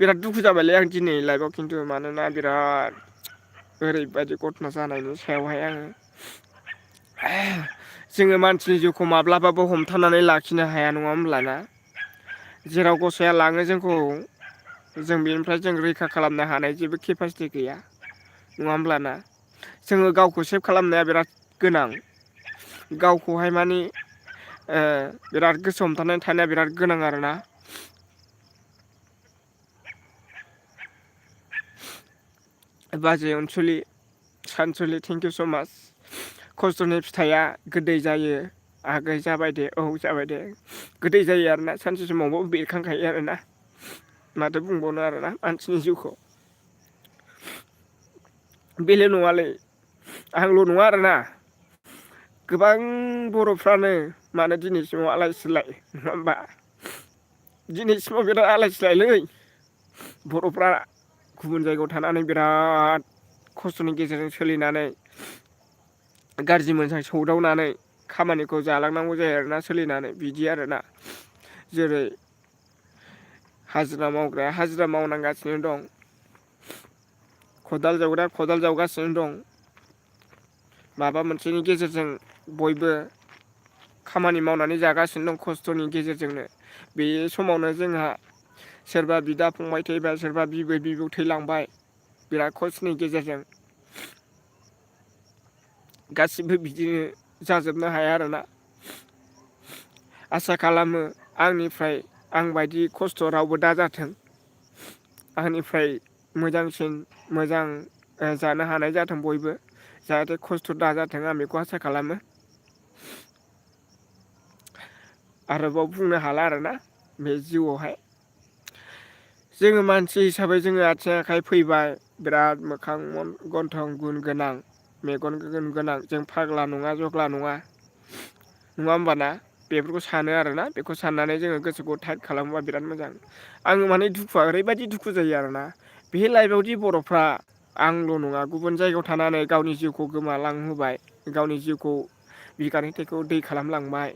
बिराद दुखु जाबायलै आं दिनै लाइफआव खिन्थु मानोना बिराद ओरैबायदि घटना जानायनि सायावहाय आङो जोङो मानसिनि जिउखौ माब्लाबाबो हमथानानै लाखिनो हाया नङा होमब्लाना जेराव गसाइया लाङो जोंखौ जों बेनिफ्राय जों रैखा खालामनो हानाय जेबो केपासिटि गैया नङा होमब्लाना जोङो गावखौ सेभ खालामनाया बिराद गोनां गावखौहाय माने बिराद गोसो हमथानानै थानाया बिराद गोनां आरोना बाजै अनसुलि सानसुलि थेंक इउ स' माच खस्थ'नि फिथाइया गोदै जायो आगै जाबाय दे औ जाबाय दे गोदै जायो आरोना सानसे समावबो बेरखांखायो आरोना माथो बुंबावनो आरोना मानसिनि जिउखौ बेल' नङालै आंल' नङा आरोना गोबां बर'फ्रानो मानो दिनैसिमाव आलाय सिलाय नङा होमबा दिनैसिमाव बिराद आलाय सिलायलै बर'फ्रा गुबुन जायगायाव थानानै बिराद खस्थ'नि गेजेरजों सोलिनानै गाज्रि मोजां सौदावनानै खामानिखौ जालांनांगौ जायो आरोना सोलिनानै बिदि आरोना जेरै हाजिरा मावग्राया हाजिरा मावनांगासिनो दं खदाल जावग्राया खदाल जावगासिनो दं माबा मोनसेनि गेजेरजों बयबो खामानि मावनानै जागासिनो दं खस्थ'नि गेजेरजोंनो बे समावनो जोंहा सोरबा बिदा फंबाय थैबाय सोरबा बिबै बिबौ थैलांबाय बिराद खस्थ'नि गेजेरजों गासिबो बिदिनो जाजोबनो हाया आरोना आसा खालामो आंनिफ्राय आंबायदि खस्थ' रावबो दाजाथों आंनिफ्राय मोजांसिन मोजां जानो हानाय जाथों बयबो जाहाथे खस्थ' दाजाथों आं बेखौ आसा खालामो आरोबाव बुंनो हाला आरोना बे जिउआवहाय जोङो मानसि हिसाबै जोङो आथिं आखाइ फैबाय बिराद मोखां गन्थं गुन गोनां मेगन गुन गोनां जों फाग्ला नङा जग्ला नङा होमबाना बेफोरखौ सानो आरोना बेखौ साननानै जोङो गोसोखौ टाइट खालामोबा बिराद मोजां आङो माने दुखुआ ओरैबायदि दुखु जायो आरोना बे लाइफआवदि बर'फ्रा आंल' नङा गुबुन जायगायाव थानानै गावनि जिउखौ गोमालांहोबाय गावनि जिउखौ बिखानि थैखौ दै खालामलांबाय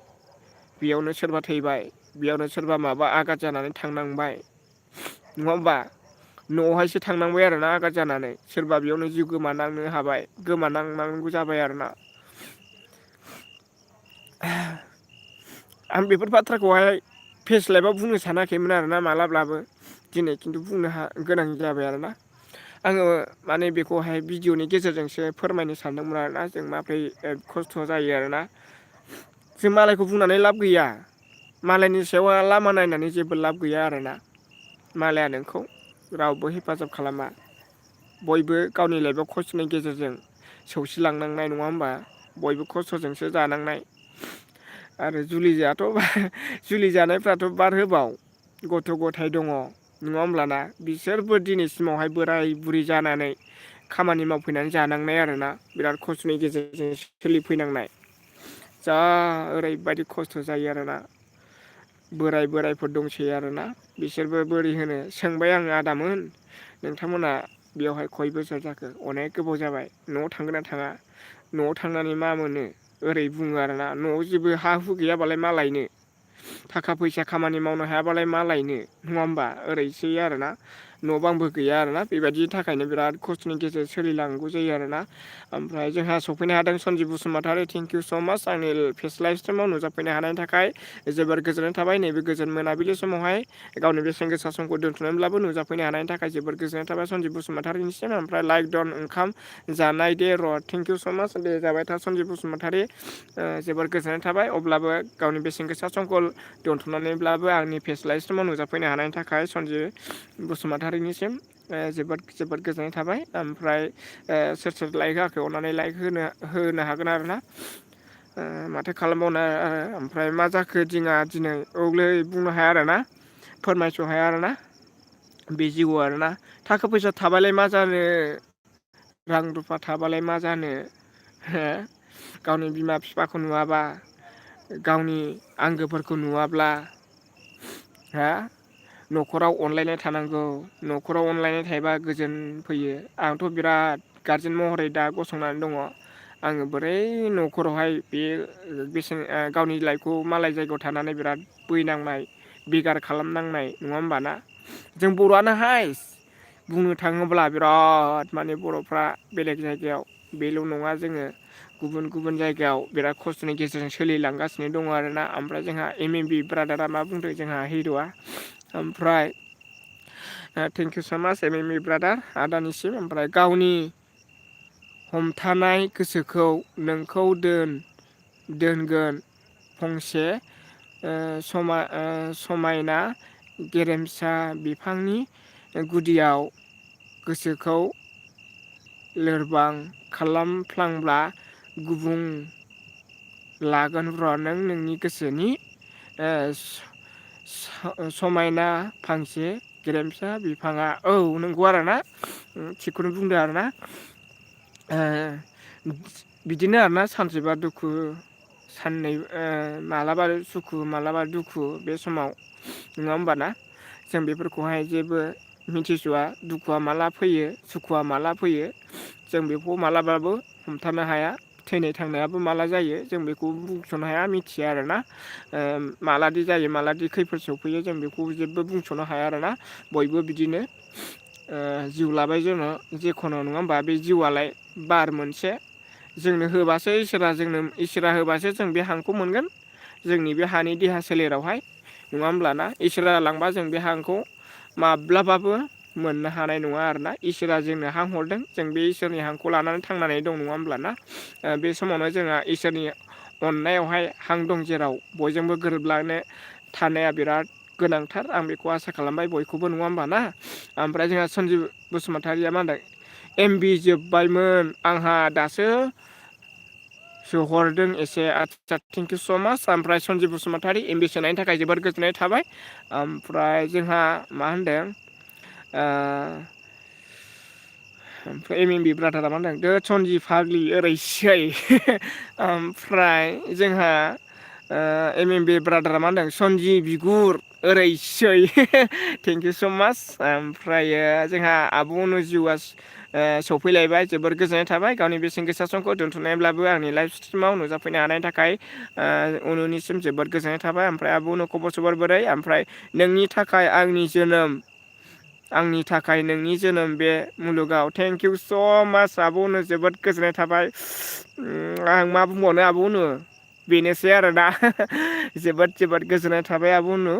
बेयावनो सोरबा थैबाय बेयावनो सोरबा माबा आघात जानानै थांनांबाय नङा होमबा न'आवहायसो थांनांबाय आरोना आघात जानानै सोरबा बेयावनो जिउ गोमानांनो हाबाय गोमानांनांगौ जाबाय आरोना आं बेफोर बाथ्राखौहाय फेस लाइभआव बुंनो सानाखैमोन आरोना मालाब्लाबो दिनै खिन्थु बुंनो गोनां जाबाय आरोना आङो माने बेखौहाय भिडिअ'नि गेजेरजोंसो फोरमायनो सानदोंमोन आरोना जों माब्रै खस्थ' जायो आरोना जों मालायखौ बुंनानै लाब गैया मालायनि सायाव लामा नायनानै जेबो लाब गैया आरोना मालाया नोंखौ रावबो हेफाजाब खालामा बयबो गावनि लाइफआव खस्थ'नि गेजेरजों सौसिलांनांनाय नङा होमबा बयबो खस्थ'जोंसो जानांनाय आरो जुलि जानायफ्राथ' बाद होबाव गथ' गथाय दङ नङा होमब्लाना बिसोरबो दिनैसिमावहाय बोराय बुरि जानानै खामानि मावफैनानै जानांनाय आरोना बिराद खस्थ'नि गेजेरजों सोलिफैनांनाय जा ओरैबायदि खस्थ' जायो आरोना बोरायफोर दंसै आरोना बिसोरबो बोरै होनो सोंबाय आङो आदामोन नोंथांमोना बेवहाय खय बोसोर जाखो अनेक गोबाव जाबाय न'आव थांगोन ना थाङा न'आव थांनानै मा मोनो ओरै बुङो आरोना न'आव जेबो हा हु गैयाबालाय मा लायनो थाखा फैसा खामानि मावनो हायाबालाय मा लायनो नङा होमबा ओरैसै आरोना न' बांबो गैया आरोना बेबायदिनि थाखायनो बिराद खस्थ'नि गेजेरजों सोलिलांनांगौ जायो आरोना। ओमफ्राय जोंहा सफैनो हादों Sanjib Basumatary thank you so' much आंनि फेस लाइभ स्ट्रिमाव नुजाफैनो हानायनि थाखाय जोबोर गोजोननाय थाबाय। नैबे गोजोन मोनाबिलि समावहाय गावनि बेसेन गोसा समखौ दोनथ'नानैब्लाबो नुजाफैनो हानायनि थाखाय जोबोर गोजोननाय थाबाय सनजिब बसुमतारीनिसिम। ओमफ्राय लाइक डन ओंखाम जानाय दे र' थेंक इउ स' माच दे जाबाय था सनजिब बसुमतारी जोबोर गोजोननाय थाबाय। अब्लाबो गावनि बेसेन गोसा समखौ दोनथ'नानैब्लाबो आंनि फेस लाइभ स्ट्रिमाव नुजाफैनो हानायनि थाखाय सनजिब बसुमतारीनिसिम जोबोद जोबोद गोजोननाय थाबाय। ओमफ्राय सोर सोर लाइक होआखै अननानै लाइक होनो हागोन आरोना। माथो खालामबावनो ओमफ्राय मा जाखो दिङा दिनै औलै बुंनो हाया आरोना फोरमायस' हाया आरोना बे जिउआव आरोना। थाखा फैसा थाबालाय मा जानो रां रुफा थाबालाय मा जानो हो गावनि बिमा बिफाखौ नुवाबा गावनि आंगोफोरखौ नुवाब्ला हा न'खराव अनलायनाय थानांगौ। न'खराव अनलायनाय थायोबा गोजोन फैयो। आंथ' बिराद गारजेन महरै दा गसंनानै दङ। आङो बोरै न'खरावहाय बे बेसेन गावनि लाइफखौ मालाय जायगायाव थानानै बिराद बैनांनाय बिगार खालामनांनाय नङा होमबा ना जों बर'आनो हायस बुंनो थाङोब्ला बिराद माने बर'फ्रा बेलेग जायगायाव बेल' नङा जोङो गुबुन गुबुन जायगायाव बिराद खस्थ'नि गेजेरजों सोलिलांगासिनो दङ आरोना। ओमफ्राय जोंहा एम एम बि ब्रादारा मा बुंदों जोंहा हिर'आ ओमफ्राय thank you so' much M M E brother आदानिसिम। ओमफ्राय गावनि हमथानाय गोसोखौ नोंखौ दोनगोन फंसे समायना गेरेमसा बिफांनि गुदियाव गोसोखौ लोरबां खालामफ्लांब्ला गुबुं लागोन र' नों नोंनि गोसोनि समायना फांसे गेरेमसा बिफाङा औ नंगौ आरोना थिगखौनो बुंदों आरोना। बिदिनो आरोना सानसेबा दुखु साननै मालाबा सुखु मालाबा दुखु बे समाव नङा होमबाना जों बेफोरखौहाय जेबो मिथिस'आ दुखुआ माला फैयो सुखुआ माला फैयो जों बेखौ मालाबाबो हमथानो हाया। थैनाय थांनायाबो माला जायो जों बेखौ बुंस'नो हाया मिथिया आरोना। मालादि जायो मालादि खैफोद सौफैयो जों बेखौ जेबो बुंस'नो हाया आरोना। बयबो बिदिनो जिउ लाबाय जोङो जेखुनु नङा होमबा बे जिउआलाय बार मोनसे जोंनो होबासो इसोरा होबासो जों बे हांखौ मोनगोन जोंनि बे हानि देहा सोलेरावहाय नङा होमब्लाना इसोरा लांबा जों बे हांखौ माब्लाबाबो मोननो हानाय नङा आरोना। इसोरा जोंनो हां हरदों जों बे इसोरनि हांखौ लानानै थांनानै दं नङा होमब्लाना। बे समावनो जोंहा इसोरनि अननायावहाय हां दं जेराव बयजोंबो गोरोबलानो थानाया बिराद गोनांथार आं बेखौ आसा खालामबाय बयखौबो नङा होमबा ना। ओमफ्राय जोंहा सनजिब बसुमतारिया मा होनदों एमबि जोब्बायमोन आंहा दासो सोहरदों एसे आदसा थेंक इउ स' माच। ओमफ्राय सनजिब बसुमतारि एमबि सोनायनि थाखाय जोबोद गोजोननाय थाबाय। ओमफ्राय जोंहा मा होनदों ओमफ्राय एम एम बि ब्रादारा मा होनदों दो सनजि फाग्लि ओरैसै ओमफ्राय जोंहा एम एम बि ब्रादारा मा होनदों सनजि बिगुर ओरैसै थेंक इउ स' माच। ओमफ्रायो जोंहा आब' जिउआ सफैलायबाय जोबोर गोजोननाय थाबाय गावनि बेसेन गोसा समखौ दोनथ'नायब्लाबो आंनि लाइफ स्ट्रिमाव नुजाफैनो हानायनि थाखाय उननिसिम जोबोद गोजोननाय थाबाय। ओमफ्राय आब' खबर सबर बोरै ओमफ्राय नोंनि थाखाय नोंनि जोनोम बे मुलुगाव थेंक इउ स' माच आब'नो जोबोद गोजोननाय थाबाय। आं मा बुंबावनो आब'नो बेनोसै आरोना जोबोद जोबोद गोजोननाय थाबाय आब'नो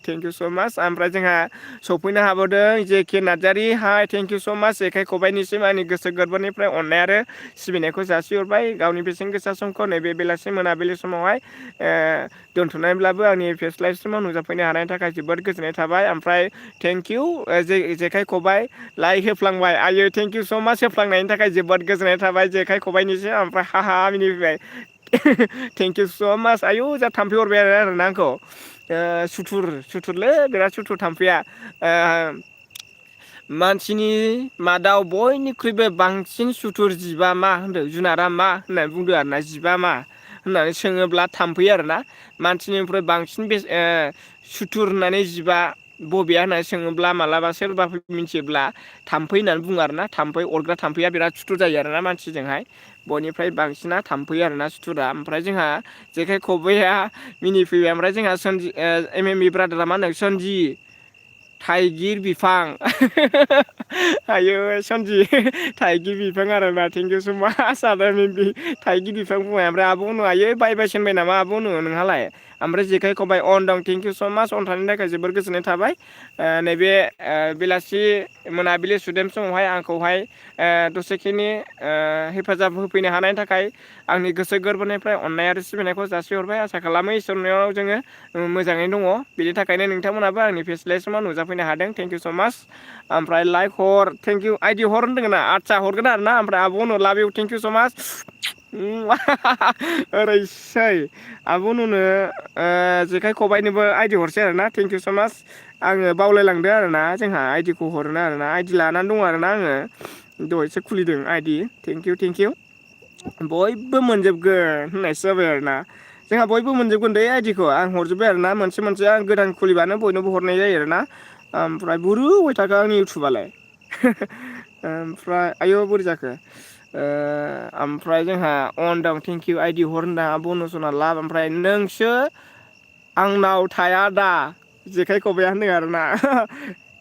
थेंक इउ स' माच। ओमफ्राय जोंहा सफैनो हाबावदों जेके नार्जारि हाय थेंक इउ स' माच जेखाइ खबाइनिसिम आंनि गोसो गोरबोनिफ्राय अननाय आरो सिबिनायखौ जासिहरबाय गावनि बेसेन गोसा समखौ नैबे बेलासि मोनाबिलि समावहाय दोनथ'नायब्लाबो आंनि फेस लाइभ स्ट्रिमाव नुजाफैनो हानायनि थाखाय जोबोद गोजोननाय थाबाय। ओमफ्राय थेंक इउ जेखाइ खबाइ लाइक होफ्लांबाय आयै थेंक इउ स' माच होफ्लांनायनि थाखाय जोबोद गोजोननाय थाबाय जेखाइ खबाइनिसिम। ओमफ्राय हाहा मिनिबाय थेंक इउ स' माच आयौ जा थाम्फै अरबाय आरोना आंखौ सुथुरलै बिराद सुथुर थाम्फैया मानसिनि मादाव बयनिख्रुइबो बांसिन सुथुर जिबा मा होनदों जुनारा मा होननानै बुंदों आरोना जिबा मा होननानै सोङोब्ला थाम्फै आरोना मानसिनिफ्राय बांसिन सुथुर होननानै जिबा बबेया होननानै सोङोब्ला मालाबा सोरबा मिथियोब्ला थाम्फै होननानै बुङो आरोना। थाम्फै अरग्रा थाम्फैया बिराद सुथुर जायो आरोना मानसिजोंहाय बयनिफ्राय बांसिना थाम्फै आरोना सुथुरा। ओमफ्राय जोंहा जेखाइ खबाइया मिनिफैबाय ओमफ्राय जोंहा एम एम इ ब्रादारा मा होनदों थाइगिर बिफां आयो सनजि थाइगिर बिफां आरोना थेंकिउ स माच आदा थाइगिर बिफां बुंबाय ओमफ्राय आब' अनु आयै बायबाय सेनबाय नामा आब' अनु नोंहालाय ओमफ्राय जेखाइ खबाइ अन दं थेंकिउ स माच अन थानायनि थाखाय जोबोर गोजोननाय थाबाय नैबे बेलासि मोनाबिलि सुदेम समावहाय आंखौहाय दसेखिनि हेफाजाब होफैनो हानायनि थाखाय आंनि गोसो गोरबोनिफ्राय अननाय आरो सिबिनायखौ जासिहरबाय आसा खालामो इसोरनियाव जोङो मोजाङै दङ बिनि थाखायनो नोंथांमोनाबो आंनि फेसलाइ समाव नुजाफैनो हादों थेंकिउ स माच ओमफ्राय लाइक हर थेंकिउ आइडि हर होनदों ना आदसा हरगोन आरो ना ओमफ्राय आब' अनु लाभ इउ थेंकिउ स माच ओरैसै आब' अनुनो जेखाइ खबाइनोबो आइडि हरसै आरोना थेंकिउ स माच आङो बावलायलांदों आरोना जोंहा आइडिखौ हरनो आरोना आइडि लानानै दङ आरोना आङो दहायसो खुलिदों आइडि थेंकिउ थेंकिउ बयबो मोनजोबगोन होननायसो जाबाय आरोना जोंहा बयबो मोनजोबगोन दे आइडिखौ आं हरजोब्बाय आरोना मोनसे मोनसे आं गोदान खुलिबानो बयनोबो हरनाय जायो आरोना ओमफ्राय बुरुबाय थाखो आंनि इउटुबालाय ओमफ्राय आयौ बोरै जाखो ओमफ्राय जोंहा अन दं थेंकिउ आइडि हर होनदां आब' अनुसना लाब ओमफ्राय नोंसो आंनाव थाया दा जेखाइ खबाइआ होनदों आरोना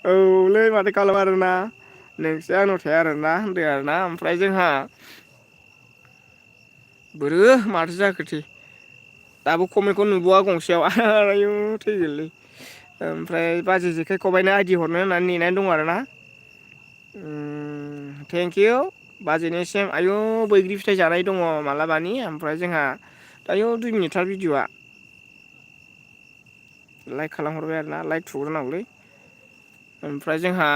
औलै माथो खालाम आरोना नोंसो आंनाव थाया आरोना होनदों आरोना ओमफ्राय जोंहा बोरो माथो जाखोसै दाबो कमेन्टखौ नुबावा गंसेयाव आयु थैगोनलै ओमफ्राय बाजै जेखाइ खबाइनो आइडि हरनो होननानै नेनानै दं आरोना थेंकिउ बाजैनिसिम आयु बैग्रि फिथाइ जानाय दङ मालाबानि ओमफ्राय जोंहा दायो 2 मिनिटथार भिडिअ'आ लाइक खालामहरबाय आरोना लाइक थुग्रोनांगौलै ओमफ्राय जोंहा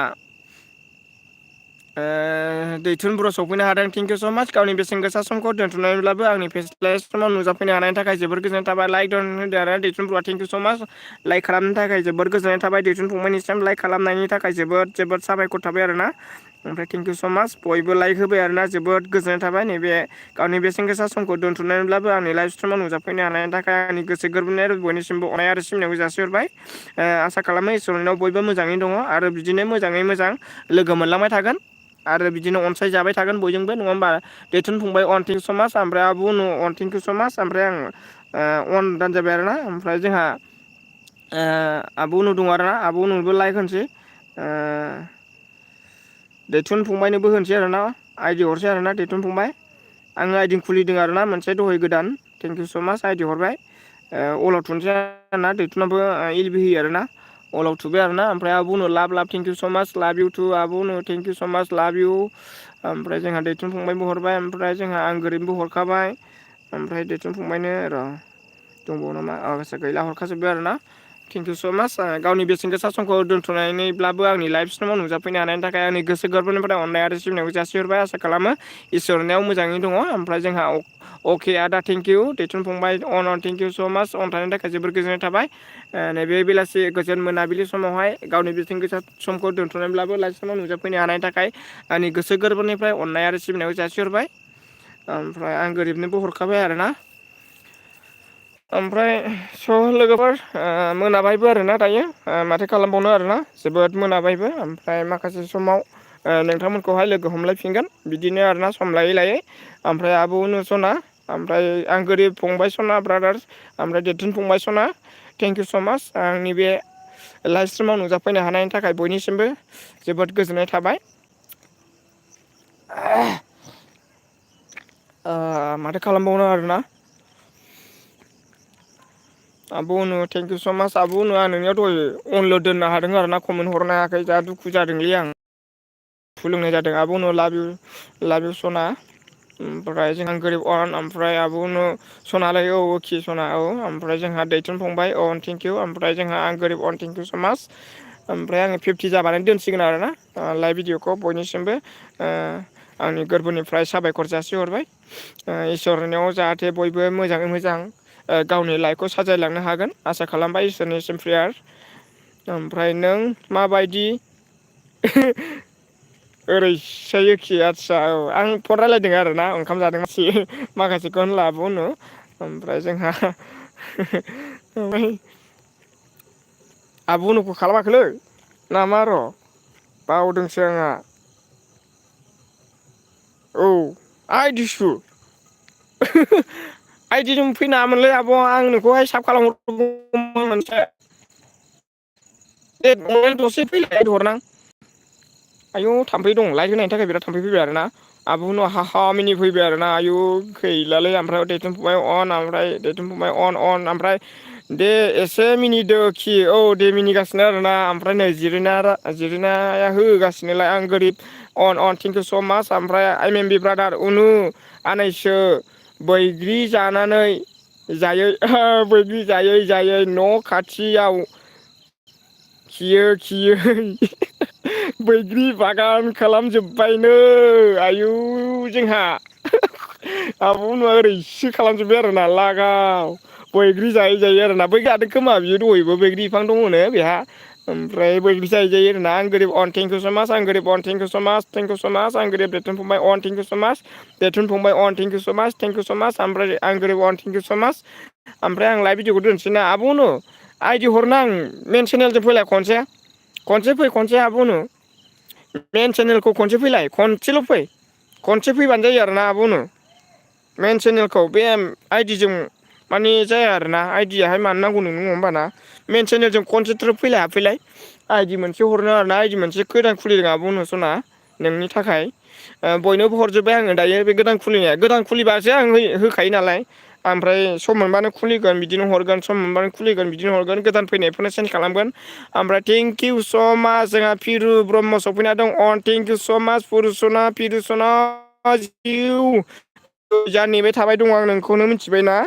दैथुन बर' सफैनो हादों थेंकिउ स माच गावनि बेसेन गोसा समखौ दोन्थ'नानैब्लाबो आंनि फेसबुक समाव नुजाफैनो हानायनि थाखाय जोबोर गोजोननाय थाबाय लाइक दन होदो आरो दैथुन बर'आ थेंकिउ स माच लाइक खालामनो थाखाय जोबोर गोजोननाय थाबाय दैथुन फंबायनिसिम लाइक खालामनायनि थाखाय जोबोद साबायखर थाबाय आरोना ओमफ्राय थेंकिउ स माच बयबो लाइक होबाय आरोना जोबोद गोजोननाय थाबाय नैबे गावनि बेसेन गोसा समखौ दोन्थ'नानैब्लाबो आंनि लाइभ स्ट्रिमाव नुजाफैनो हानायनि थाखाय आंनि गोसो गोरबोनि बयनिसिमबो अननाय आरो सिबिनायखौ जासिहरबाय आसा खालामो इसोरनाव बयबो मोजाङै दङ आरो बिदिनो मोजाङै मोजां लोगो मोनलांबाय थागोन आरो बिदिनो अनसायजाबाय थागोन बयजोंबो नङा होमबा दैथुन फंबाय अन थेंकिउ स माच ओमफ्राय आब' अनु अन थेंकिउ स माच ओमफ्राय आं अन दानजाबाय आरोना ओमफ्राय जोंहा आब' अनु दं आरोना आब' अनुनोबो लाइक होनोसै दैथुन फंबायनोबो होनोसै आरोना आइडि हरसै आरोना दैथुन फंबाय आङो आइदि खुलिदों आरोना मोनसे दहाय गोदान थेंकिउ स माच आइडि हरबाय अलाव थुनोसै आरोना दैथुनाबो एलबि होयो आरोना अलाव थुबाय आरोना ओमफ्राय आब' अनु लाभ थेंकिउ स माच लाभ इउ टु आब' अनु थेंकिउ स माच लाभ इउ ओमफ्राय जोंहा दैथुन फंबायबो हरबाय ओमफ्राय जोंहा आं गोरिबबो हरखाबाय ओमफ्राय दैथुन फंबायनो र' दंबावो नामा आदसा गैला हरखाजोब्बाय आरोना थेंकिउ स माच गावनि बेसेन गोसा समखौ दोन्थ'नानैब्लाबो आंनि लाइभ स्ट्रिमाव नुजाफैनो हानायनि थाखाय आंनि गोसो गोरबोनिफ्राय अननाय आरो सिबिनायखौ जासिहरबाय आसा खालामो इसोरनियाव मोजाङै दङ ओमफ्राय जोंहा अके आदा थेंकिउ दैथुन फंबाय अन थेंकिउ स माच अन थानायनि थाखाय जोबोर गोजोननाय थाबाय नैबे बेलासि गोजोन मोनाबिलि समावहाय गावनि बेसेन गोसा समखौ दोन्थ'नानैब्लाबो लाइभ स्ट्रिमाव नुजाफैनो हानायनि थाखाय आंनि गोसो गोरबोनिफ्राय अननाय आरो सिबिनायखौ जासिहरबाय ओमफ्राय आं गोरिबनोबो हरखाबाय आरोना ओमफ्राय लोगोफोर मोनाबायबो आरोना दायो माथो खालामबावनो आरोना जोबोद मोनाबायबो ओमफ्राय माखासे समाव नोंथांमोनखौहाय लोगो हमलायफिनगोन बिदिनो आरोना सम लायै लायै ओमफ्राय आब' अनु सना ओमफ्राय आं गोरिब फंबाय सना ब्रादार्स ओमफ्राय दैथुन फंबाय सना थेंकिउ स माच आंनि बे लाइभ स्ट्रिमाव नुजाफैनो हानायनि थाखाय बयनिसिमबो जोबोद गोजोननाय थाबाय माथो खालामबावनो आरोना आब' अनु थेंकिउ स माच आब' अनु आं नोंनियाव दहाय अनल' दोननो हादों आरोना कमेन्ट हरनो हायाखै जा दुखु जादोंलै आं खुलुमनाय जादों आब' अनु लाभ इउ सना ओमफ्राय जोंहा गोरिब अन ओमफ्राय आब' अनु सनालाय औ अके सना औ ओमफ्राय जोंहा दैथुन फंबाय अन थेंकिउ ओमफ्राय जोंहा आं गोरिब अन थेंकिउ स माच ओमफ्राय आङो 50 जाबानो दोनसिगोन आरोना लाइभ भिडिअखौ बयनिसिमबो आंनि गोरबोनिफ्राय साबायखर जासिहरबाय इसोरनियाव जाहाथे बयबो मोजाङै मोजां गावनि लाइफखौ साजायलांनो हागोन आसा खालामबाय इसोरनिसिम प्रेयार ओमफ्राय नों माबायदि ओरैसोयोखि आदसा औ आं फन रायज्लायदों आरोना ओंखाम जादों माखासेखौ होनला आब' अनु ओमफ्राय जोंहा आब' अनुखौ खालामाखैलै नामा र' बावदोंसो आंहा औ आइदिसु आइदिजों फैनाङामोनलै आब' आं नोंखौहाय साब खालामहरगौमोन मोनसे दे अनलाइन दसे फैलाय हरनां आयौ थाम्फै दं लाइट होनायनि थाखाय बिराद थाम्फै फैबाय आरोना आब' उनाव हाहा मिनि फैबाय आरोना आयु गैलालै ओमफ्राय दैथुन फंबाय अन ओमफ्राय दैथुन फंबाय अन ओमफ्राय दे एसे मिनिदो खि औ दे मिनिगासिनो आरोना ओमफ्राय नै जिरिनाया होगासिनोलाय आं गोरिब अन थेंक इउ स' माच ओमफ्राय आइ एम बि ब्रादार उनु आनैसो बैग्रि जानानै जायै बैग्रि जायै जायै न' खाथियाव खियै बैग्रि बागान खालामजोब्बायनो आयु जोंहा आब' अनुआ ओरैसो खालामजोब्बाय आरोना लागाव बैग्रि जायै जायै आरोना बै गादों खोमा बियो दहैबो बैग्रि बिफां दङनो बेहा ओमफ्राय बैग्रि जायै जायै आरोना आं गोरिब अन थेंक इउ स' माच आं गोरिब अन थेंक इउ स' माच थेंक इउ स' माच आं गोरिब दैथुन फंबाय अन थेंक इउ स' माच दैथुन फंबाय अन थेंक इउ स' माच थेंक इउ स' माच ओमफ्राय आं गोरिब अन थेंक इउ स' माच ओमफ्राय आं लाइभ भिडिअखौ दोनसै ना आब' अनु आइदि हरना आं मेन चेनेलजों फैलाय खनसे फै खनसे आब' अनु मेन चेनेलखौ खनसे फैलाय खनसेल' फै खनसे फैबानो जायो आरोना आब' अनु मेन चेनेलखौ बे आइडिजों माने जाया आरोना आइडियाहाय मानो नांगौ नोंनो नङा होमबाना मेन चेनेलजों खनसे थ्रोब फैलाय हाबफैलाय आइदि मोनसे हरनो आरोना आइदि मोनसे गोदान खुलिदों आब' अनु सना नोंनि थाखाय बयनोबो हरजोब्बाय आङो दायो बे गोदान खुलिनाया गोदान खुलिबासो आं होखायो नालाय ओमफ्राय सम मोनबानो खुलिगोन बिदिनो हरगोन सम मोनबानो खुलिगोन बिदिनो हरगोन गोदान फैनायफोरनो सेन्ड खालामगोन ओमफ्राय थेंक इउ स' माच जोंहा पिरु ब्रह्म सफैना दं अन थेंक इउ स' माच पुरुसना पिरुसना जिउ जा नेबाय थाबाय दङ आं नोंखौनो मिथिबायना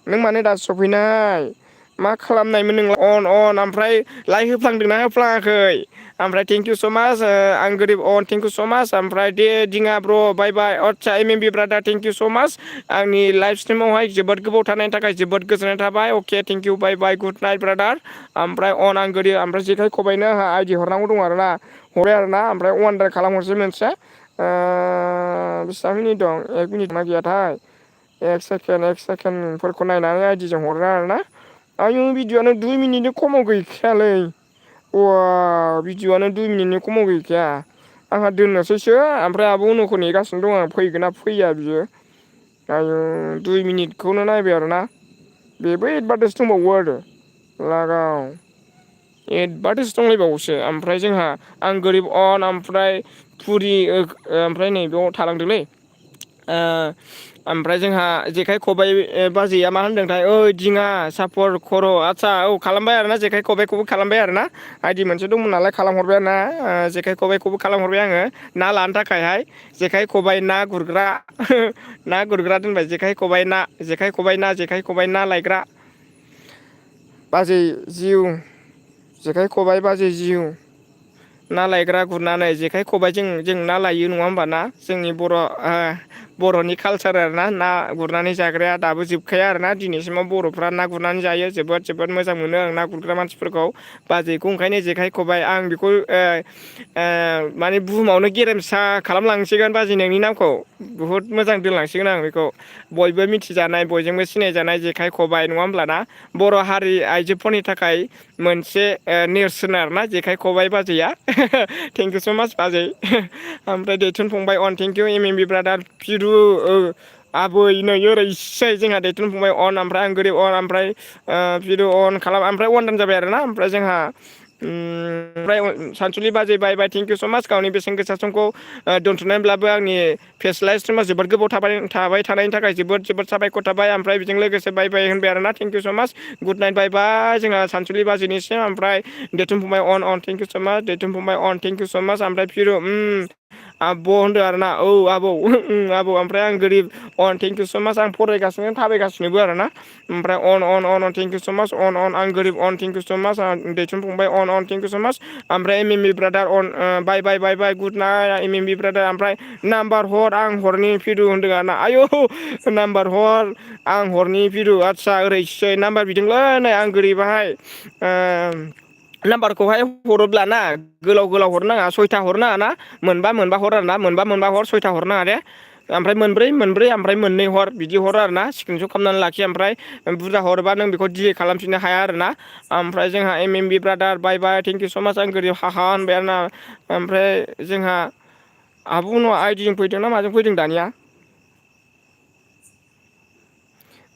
नों मानो दासो सफैनाय मा खालामनायमोन नोंलाय अन ओमफ्राय लाइक होफ्लांदोंना होफ्लाङाखै ओमफ्राय थेंक इउ स' माच आं गोरिब अन थेंक इउ स' माच ओमफ्राय दे दिङा ब्र' बाय बाय आदसा M M B brother thank you so' much आंनि लाइफ स्ट्रिमावहाय जोबोद गोबाव थानायनि थाखाय जोबोद गोजोननाय थाबाय okay thank you bye bye good night brother ओमफ्राय अन आं गोरिब ओमफ्राय जेखाय खबाइनो आंहा आइदि हरनांगौ दं आरोना हरबाय आरोना ओमफ्राय अवान खालामहरसै मोनसे बेसेबां मिनिट दं 1 मिनिट मा गैयाथाय 1 सेकेन्डफोरखौ नायनानै आइडिजों हरो आरोना आयु भिडिअ'आनो 2 मिनिटनि खमाव गैखायालै भिडिअ'आनो 2 मिनिटनि खमाव गैखाया आंहा दोननोसैसो ओमफ्राय आब' अनुखौ नेगासिनो दं आं फैगोन ना फैया बियो आयु 2 मिनिटखौनो नायबाय आरोना बेबो एदभार्टाइस दंबावो आरो लागाव एदभार्टाइस दंलायबावोसो ओमफ्राय जोंहा आं गोरिब अन ओमफ्राय फुरि ओमफ्राय नै बेयाव थालांदोंलै ओमफ्राय जोंहा जेखाइ खबाइ बाजैया मा होनदोंथाय ओइ दिङा सापर खर' आदसा औ खालामबाय आरोना जेखाइ खबाइखौबो खालामबाय आरोना आइदि मोनसे दंमोन नालाय खालामहरबाय आरोना जेखाइ खबाइखौबो खालामहरबाय आङो ना लानो थाखायहाय जेखाइ खबाइ ना गुरग्रा ना गुरग्रा दोनबाय जेखाइ खबाइ ना जेखाइ खबाइ ना जेखाइ खबाइ ना लायग्रा बाजै जिउ जेखाइ खबाइ बाजै जिउ ना लायग्रा गुरनानै जेखाइ खबाइजों जों ना लायो नङा होमबा ना जोंनि बर'नि कालसार आरोना ना गुरनानै जाग्राया दाबो जोबखाया आरोना दिनैसिमाव बर'फ्रा ना गुरनानै जायो जोबोद मोजां मोनो आं ना गुरग्रा मानसिफोरखौ बाजैखौ ओंखायनो जेखाइ खबाइ आं बेखौ माने बुहुमावनो गेरेमसा खालामलांसिगोन बाजै नोंनि नामखौ बुहुद मोजां दोनलांसिगोन आं बेखौ बयबो मिथिजानाय बयजोंबो सिनायजानाय जेखाइ खबाइ नङा होमब्लाना बर' हारि आइजोफोरनि थाखाय मोनसे नेरसोन आरोना जेखाइ खबाइ बाजैया थेंक इउ स' माच बाजै ओमफ्राय दैथुन फंबाय अन thank you M M B brother फिरु आबै नै ओरैसै जोंहा दैथुन फंबाय अन ओमफ्राय आं गोरिब अन ओमफ्राय भिडिअ अन खालाम ओमफ्राय अवान दान जाबाय आरोना ओमफ्राय जोंहा ओमफ्राय सानसुलि बाजै बाय बाय थेंक इउ स' माच गावनि बेसेन गोसा समखौ दोनथ'नानैब्लाबो आंनि फेस लाइभ स्ट्रिमा जोबोद गोबाव थाबाय थानायनि थाखाय जोबोद साबायखर थाबाय ओमफ्राय बेजों लोगोसे बाय बाय होनबाय आरोना थेंक इउ स' माच गुड नाइट बाय बाय जोंहा सानसुलि बाजैनिसिम ओमफ्राय दैथुन फंबाय अन थेंक इउ स' माच दैथुन फंबाय अन थेंक इउ स' माच ओमफ्राय फिरु आब' होनदों आरोना औ आबौ आबौ ओमफ्राय आं गोरिब अन थेंक इउ स' माच आं फरायगासिनो थाबायगासिनोबो आरोना ओमफ्राय अन थेंक इउ स' माच अन आं गोरिब अन थेंक इउ स' माच दैथुन फंबाय अन थेंक इउ स' माच ओमफ्राय एम एम बि ब्रादार अन bye good night M M B brother ओमफ्राय नाम्बार हर आं हरनि फिरु होनदों आरोना आयौ नाम्बार हर आं हरनि फिरु आदसा ओरैसै नाम्बार बिदोंलै नै आं गोरिबाहाय नाम्बारखौहाय हरोब्लाना गोलाव हरनाङा 6था हरनाङा ना मोनबा हर आरोना मोनबा हर 6था हरनाङा दे ओमफ्राय मोनब्रै ओमफ्राय मोननै हर बिदि हर आरोना स्क्रिनसट खालामनानै लाखि ओमफ्राय बुरजा हरोबा नों बेखौ डिलिट खालामफिननो हाया आरोना ओमफ्राय जोंहा M M B brother bye bye thank you so' much आं गोरिब हाहा होनबाय आरोना ओमफ्राय जोंहा आब' उनाव आइडिजों फैदों ना माजों फैदों दानिया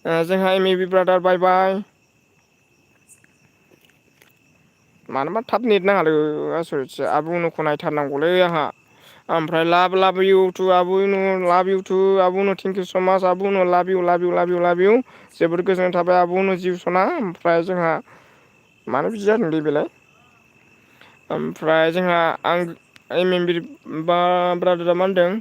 जोंहा M A B brother bye बाय मानोबा थाब नेट नाङालै आसरितसो आबुंनोखौ नायथारनांगौलै आंहा ओमफ्राय लाभ इउ टु आबुनु लाभ इउ टु आबुनु थेंकिउ स' माच आबुनु लाभ इउ लाभ इउ लाभ इउ लाभ इउ जोबोद गोजोननाय थाबाय आब'नो जिउ सना ओमफ्राय जोंहा मानो बिदि जादोंलै बेलाय ओमफ्राय जोंहा आं एम एम बि बा ब्रादारा मा होनदों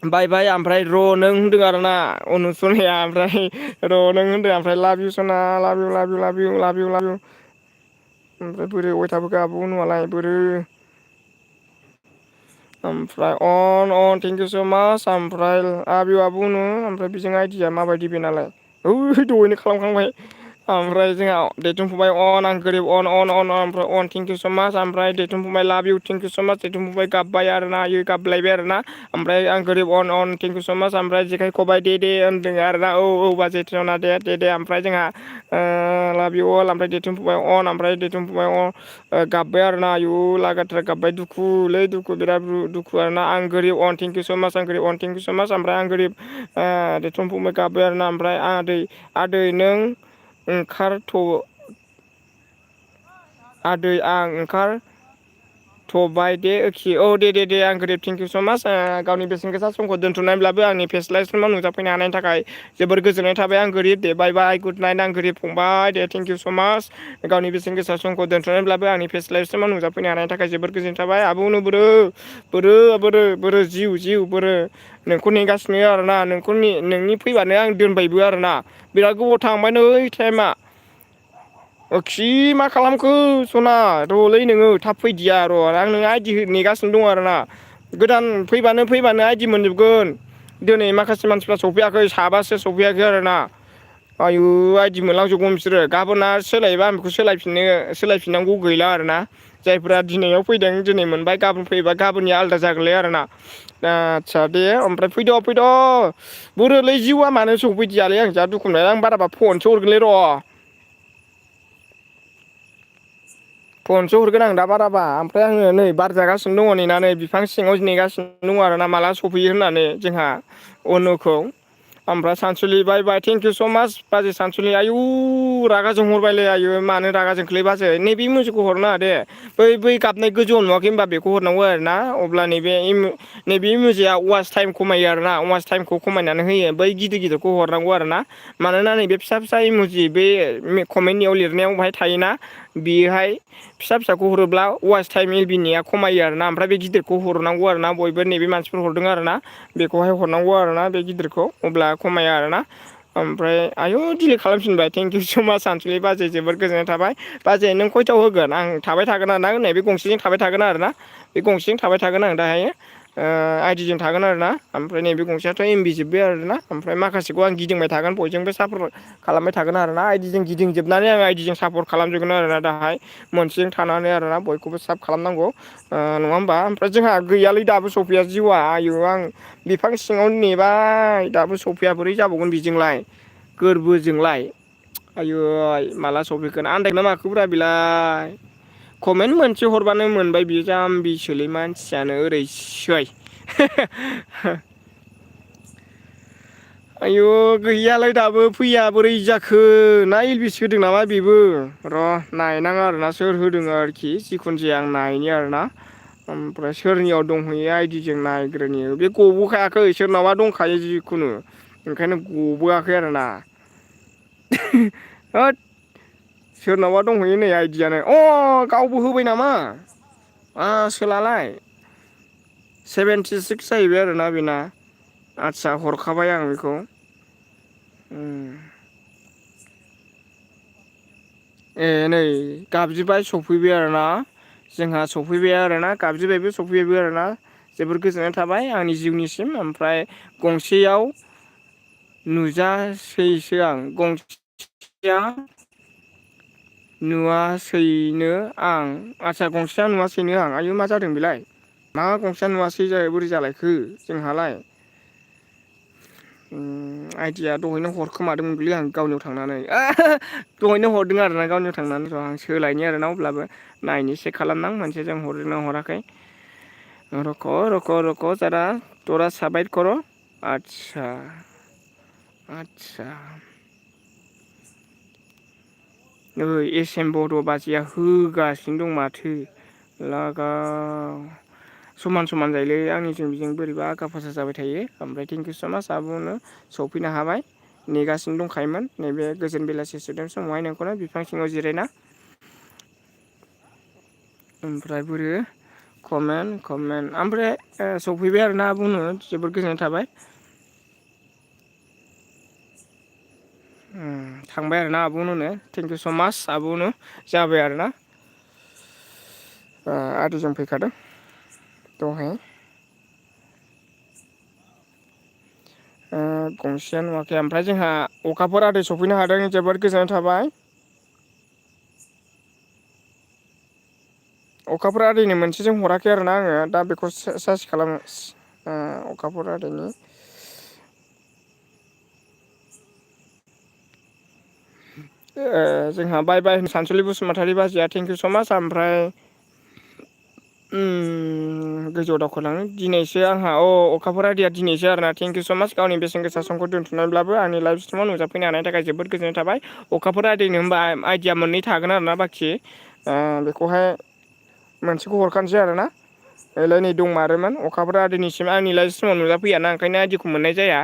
बाय बाय ओमफ्राय र' नों होनदों आरोना अनुसनाया ओमफ्राय र' नों होनदों ओमफ्राय लाभ इउ सना लाभ इउ लाभ इउ लाभ इउ लाभ इउ लाभ इउ ओमफ्राय बोरै अय थाबोखो आब' अनुआलाय बोरो ओमफ्राय अन थेंकिउ स' माच ओमफ्राय लाभ इउ आब' अनु ओमफ्राय बेजों आइडिया माबायदि बेनालाय दहायनो खालामखांबाय ओमफ्राय जोंहा दैथुन फंबाय अन आं गोरिब अन ओमफ्राय अन थेंकिउ स' माच ओमफ्राय दैथुन फंबाय लाभ इउ थेंकिउ स' माच दैथुन फंबाय गाबबाय आरोना आयै गाबलायबाय आरोना ओमफ्राय आं गोरिब अन थेंकिउ स' माच ओमफ्राय जेखाय खबाइ दे होनदों आरोना औ बाजै थिना दे ओमफ्राय जोंहा लाभ इउ अल ओमफ्राय दैथुन फंबाय अन ओमफ्राय दैथुन फंबाय अन गाबबाय आरोना आयु लागाथार गाबबाय दुखुलै दुखु बिराद दुखु आरोना आं गोरिब अन थेंकिउ स' माच आं गोरिब अन थेंकिउ स' माच ओमफ्राय आं गोरिब दैथुन फंबाय गाबबाय आरोना ओमफ्राय आदै नों ओंखारथ' आदै आं ओंखारथ'बाय दे ओखि औ दे आं गोरिब थेंकिउ स' माच गावनि बेसेन गोसा समखौ दोन्थ'नायब्लाबो आंनि फेस्लाय समाव नुजाफैनो हानायनि थाखाय जोबोर गोजोननाय थाबाय आं गोरिब दे बाय बाय गुड नाइट आं गोरिब फंबाय दे थेंकिउ स' माच गावनि बेसेन गोसा समखौ दोनथ'नानैब्लाबो आंनि फेस्लायसिमाव नुजाफैनो हानायनि थाखाय जोबोर गोजोननाय थाबाय आब'नो बोरो जिउ बोरो नोंखौ नेगासिनो आरोना नोंनि फैबानो आं दोनबायबो आरोना बिराद गोबाव थांबाय नै टाइमा खि मा खालामखो सना र'लै नोङो थाब फैदिया र' आं नों आइदि नेगासिनो दं आरोना गोदान फैबानो आइदि मोनजोबगोन दिनै माखासे मानसिफ्रा सफैयाखै साबासो सफैयाखै आरोना आयु आइदि मोनलांजोबगौमोन बिसोरो गाबोनना सोलायोबा आं बेखौ सोलायफिननांगौ गैला आरोना जायफोरा दिनैयाव फैदों दिनै मोनबाय गाबोन फैयोबा गाबोननिया आलादा जागोनलै आरोना आदसा दे ओमफ्राय फैद' बोरोलै जिउआ मानो सफैदियालै आं जा दुखु मोनबाय आं बाराबा फनसो हरगोनलै र' फनसो हरगोन आं दा बाराबा ओमफ्राय आङो नै बार जागासिनो दङ नेनानै बिफां सिङाव नेगासिनो दङ आरोना माला सफैयो होननानै जोंहा अनुखौ ओमफ्राय सानसुलि बाय थेंकिउ स' माच बाजै सानसुलि आयु रागा जोंहरबायलै आयु मानो रागा जोंखोलै बाजै नैबे इम'जिखौ हरनाङा दे बै गाबनाय गोजौआव नुवाखै होनबा बेखौ हरनांगौ आरोना अब्ला नैबे इम'जिया वाच टाइम खमायो आरोना वाच टाइमखौ खमायनानै होयो बै गिदिरखौ हरनांगौ आरोना मानोना नैबे फिसा इम'जि बे कमेन्टनियाव लिरनायाव बाहाय थायोना बेयोहाय फिसाखौ हरोब्ला वाच टाइम एलबिनिया खमायो आरोना ओमफ्राय बे गिदिरखौ हरनांगौ आरोना बयबो नैबे मानसिफोर हरदों आरोना बेखौहाय हरनांगौ आरोना बे गिदिरखौ अब्ला खमाया आरोना ओमफ्राय आयु डिलिट खालामफिनबाय थेंकिउ स' माच सानसुलि बाजै जोबोर गोजोननाय थाबाय बाजै नों खयथायाव होगोन आं थाबाय थागोन आरोना नै बे गंसेजों थाबाय थागोन आरोना बे गंसेजों थाबाय थागोन आं दाहायो आइडिजों थागोन आरोना ओमफ्राय नैबे गंसेयाथ' एमबि जोब्बाय आरोना ओमफ्राय माखासेखौ आं गिदिंबाय थागोन बयजोंबो सापर्ट खालामबाय थागोन आरोना आइडिजों गिदिंजोबनानै आं आइडिजों सापर्ट खालामजोबगोन आरोना दाहाय मोनसेजों थानानै आरोना बयखौबो साब खालामनांगौ नङा होमबा ओमफ्राय जोंहा गैयालै दाबो सफैया जिउआ आयु आं बिफां सिङाव नेबाय दाबो सफैया बोरै जाबावगोन बेजोंलाय गोरबोजोंलाय आयै माला सफैगोन आन्दायना माखोब्रा बेलाय कमेन्ट मोनसे हरबानो मोनबाय बियो जाम्बिसोलै मानसियानो ओरैसै आयु गैयालाय दाबो फैया बोरै जाखो ना एलबिस होदों नामा बेबो र' नायनाङा आरोना सोर होदों आरोखि जिखुनु जाया आं नायनि आरोना ओमफ्राय सोरनियाव दंहैयो आइडिजों नायग्रोनि बे गबोखायाखै सोरनावबा दंखायो जिखुनु ओंखायनो गबोआखै आरोना होद सोरनावबा दंहैयो नै आइडियानो गावबो होबाय नामा सोलालाय 76 जाहैबाय आरोना बेना आदसा हरखाबाय आं बेखौ नै गाबज्रिबाय सफैबाय आरोना जोंहा सफैबाय आरोना गाबज्रिबायबो सफैबायबो आरोना जोबोर गोजोननाय थाबाय आंनि जिउनिसिम ओमफ्राय गंसेयाव नुजासैसो आं गंसेया नुवासैनो आं आदसा गंसेया नुवासैनो आं आयु मा जादों बेलाय मा गंसेया नुवासै बोरै जालायखो जोंहालाय आइदिया दहायनो हरखोमादोंमोनलै आं गावनियाव थांनानै दहायनो हरदों आरोना गावनियाव थांनानै र' आं सोलायनि आरोना अब्लाबो नायनि चेक खालामनां मोनसे जों हरदोंना हराखै रख' जारा थरा साबायत कर' आदसा एस एम बर' बाजैया होगासिनो दं माथो लागाव समान समान जायोलै आंनिजों बिजों बोरैबा आगा फासा जाबाय थायो। ओमफ्राय थेंकिउ स' माच आब'नो सफैनो हाबाय नेगासिनो दंखायोमोन नैबे गोजोन बेलासि सुदेम समावहाय नोंखौनो बिफां सिङाव जिरायना ओमफ्राय बोरो कमेन्ट ओमफ्राय सफैबाय आरोना बुंनो जोबोद गोजोननाय थाबाय। थांबाय आरोना आब'नो थेंकिउ स' माच आब'नो जाबाय आरोना आदिजों फैखादों दहाय गंसेया नुवाखै ओमफ्राय जोंहा अखाफोर आदै सफैनो हादों जोबोद गोजोननाय थाबाय। अखाफोर आदैनो मोनसेजों हराखै आरोना आङो दा बेखौ सार्च खालामो अखाफोर आदैनि जोंहा बाय बाय सानसुलि बसुमतारी बाजैया थेंकिउ स' माच ओमफ्राय गोजौआव दावखोलाङो दिनैसो आंहा अखाफोर आदैया दिनैसो आरोना थेंकिउ स' माच गावनि बेसेन गोसा समखौ दोन्थ'नानैब्लाबो आंनि लाइफ स्ट्रिमाव नुजाफैनो हानायनि थाखाय जोबोद गोजोननाय थाबाय। अखाफोर आदैनो होनबा आइदिया मोननै थागोन आरोना बाखि बेखौहाय मोनसेखौ हरखानोसै आरोना ओलाय नै दंमारोमोन अखाफोर आदैनिसिम आंनि लाइफ स्ट्रिमाव नुजाफैयाना ओंखायनो आइदिखौ मोननाय जाया।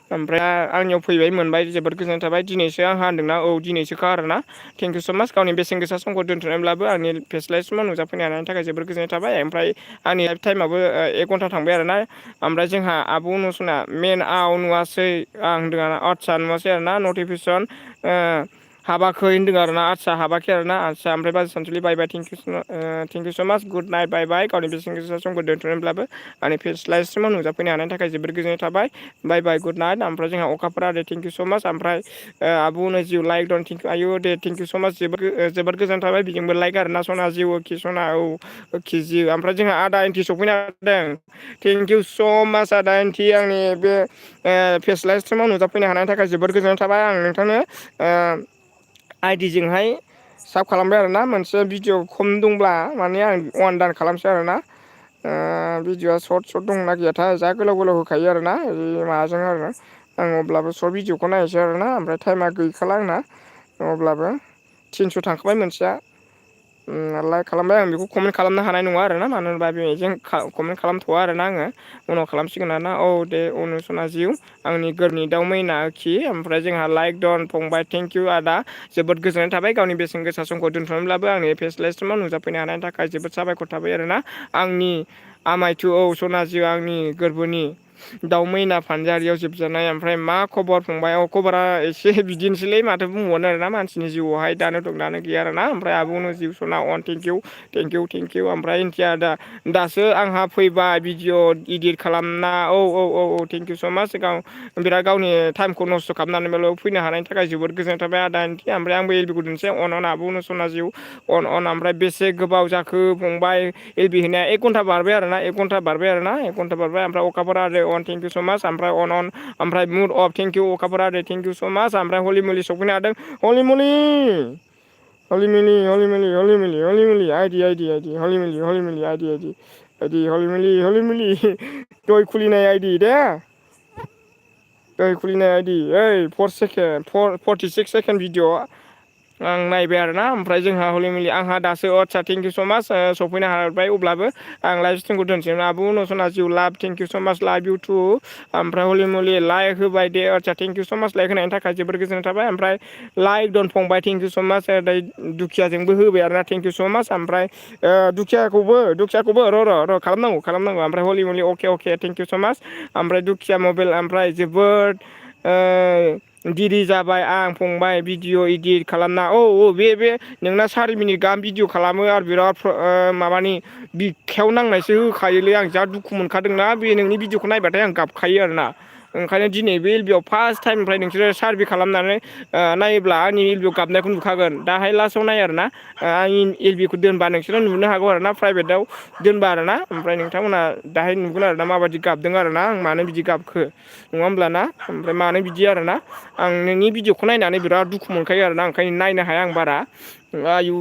ओमफ्राय आंनियाव फैबाय मोनबाय जोबोद गोजोननाय थाबाय दिनैसो आंहा होनदोंना औ दिनैसोखा आरोना थेंकिउ स' माच गावनि बेसेन गोसा समखौ दोन्थ'नायब्लाबो आंनि फेस्लासिमाव नुजाफैनो हानायनि थाखाय जोबोद गोजोननाय थाबाय। ओमफ्राय आंनि लाइफ टाइमाबबो 1 घन्टा थांबाय आरोना ओमफ्राय जोंहा आब' नसुना मेन नुवासै आं होनदों आदसा नुवासै आरोना नटिफिकेसन हाबाखै होनदों आरोना आदसा हाबाखै आरोना आदसा ओमफ्राय बाजै सानसुलि बाय बाय थेंकिउ स' माच गुड नाइट बाय बाय गावनि बेसेन गोसा समखौ दोन्थ'नोब्लाबो आंनि फेस लाइसिमाव नुजाफैनो हानायनि थाखाय जोबोद गोजोननाय थाबाय बाय बाय गुड नाइट। ओमफ्राय जोंहा अखाफोर आदै थेंकिउ स' माच ओमफ्राय आब'नो जिउ लाइक दं आयु दे थेंकिउ स' माच जोबोद गोजोननाय थाबाय बिजोंबो लाइक आरोना सना जिउ खि सना खिजि ओमफ्राय जोंहा आदा एन्टि सफैनो हादों थेंकिउ स' माच आदा एन्टि आंनि बे फेस लाइभ स्ट्रिमाव नुजाफैनो हानायनि थाखाय जोबोद गोजोननाय थाबाय आं नोंथांनो आइदिजोंहाय साब खालामबाय आरोना मोनसे भिडिअ खम दंब्ला माने आं अवान दान खालामसै आरोना भिडिअआ सर्ट दंना गैयाथाय जा गोलाव गोलाव होखायो आरोना माबाजों आरो आं अब्लाबो सर्ट भिडिअखौ नायनोसै आरोना ओमफ्राय टाइमा गैखाला आंना अब्लाबो 300 थांखाबाय मोनसेया लाइक खालामबाय आं बेखौ कमेन्ट खालामनो हानाय नङा आरोना मानो होनबा बेजों कमेन्ट खालामथ'वा आरोना आङो उनाव खालामसिगोन आरोना औ दे अनुसना जिउ आंनि गोरनि दाउ मैना खि ओमफ्राय जोंहा लाइक दन फंबाय थेंकिउ आदा जोबोद गोजोननाय थाबाय गावनि बेसेन गोसा समखौ दोन्थ'नोब्लाबो आंनि फेस्लास्टमाव नुजाफैनो हानायनि थाखाय जोबोद साबायखर थाबाय आरोना आंनि आमायथु सना जिउ आंनि गोरबोनि दाउ मैना फानजारियाव जोबजानाय ओमफ्राय मा खबर फंबाय खबरा एसे बिदिनोसैलै माथो बुंबावनो आरोना मानसिनि जिउआवहाय दानो दं दानो गैया आरोना ओमफ्राय आब'नो जिउ सना अन थेंकिउ ओमफ्राय इन्थिया दासो आंहा फैबाय भिडिअ' इदिट खालामना औ थेंकिउ स' माच बिराद गावनि टाइमखौ नस्थ' खालामनानै बेल' फैनो हानायनि थाखाय जोबोद गोजोननाय थाबाय आदा एन्टि ओमफ्राय आंबो एलबिखौ दोनसै अन आब'नो सना जिउ अन ओमफ्राय बेसे गोबाव जाखो फंबाय एलबि होनाया 1 घन्टा बारबाय आरोना 1 घन्टा बारबाय आरोना 1 घन्टा बारबाय ओमफ्राय अखाफोर आदै अन थेंकिउ स' माच ओमफ्राय अन ओमफ्राय मुड अफ थेंकिउ अखाफोर आदै थेंकिउ स' माच ओमफ्राय हलि मुलि सफैनो हादों हलिमलि आइदि हलिमलि दय खुलिनाय आइदि दे दहाय खुलिनाय आइदि ओइ 46 सेकेन्ड भिडिअ आं नायबाय आरोना ओमफ्राय जोंहा हलि मलि आंहा दासो आदसा थेंकिउ स' माच सफैनो हाबाय अब्लाबो आं लाइभ स्ट्रिमखौ दोनसै आब' नसना जिउ लाभ थेंकिउ स' माच लाभ इउ टु ओमफ्राय हलि मुलि लाइक होबाय दे आदसा थेंकिउ स' माच लाइक होनायनि थाखाय जोबोर गोजोननाय थाबाय ओमफ्राय लाइक दन फंबाय थेंकिउ स' माच दुखियाजोंबो होबाय आरोना थेंकिउ स' माच ओमफ्राय दुखियाखौबो र' खालामनांगौ ओमफ्राय हलि मलि अके थेंकिउ स' माच ओमफ्राय दुखिया मबाइल ओमफ्राय जोबोद दिरि जाबाय आं फंबाय भिडिअ इदिट खालामना बे नोंना 4 मिनिट गाहाम भिडिअ खालामो आरो बिराद माबानि बिखायाव नांनायसो होखायोलै आं जा दुखु मोनखादोंना बे नोंनि भिडिअखौ नायबाथाय आं गाबखायो आरोना ओंखायनो दिनै बे एलबिआव फार्स्ट टाइमनिफ्राय नोंसोरो सार्भे खालामनानै नायोब्ला आंनि एलबिआव गाबनायखौ नुखागोन दाहाय लास्टाव नाय आरोना आंनि एलबिखौ दोनबा नोंसोरो नुनो हागौ आरोना प्राइभेटाव दोनबा आरोना ओमफ्राय नोंथांमोना दाहाय नुगोन आरोना माबायदि गाबदों आरोना आं मानो बिदि गाबखो नङा होमब्लाना ओमफ्राय मानो बिदि आरोना आं नोंनि भिडिअखौ नायनानै बिराद दुखु मोनखायो आरोना ओंखायनो नायनो हाया आं बारा आयु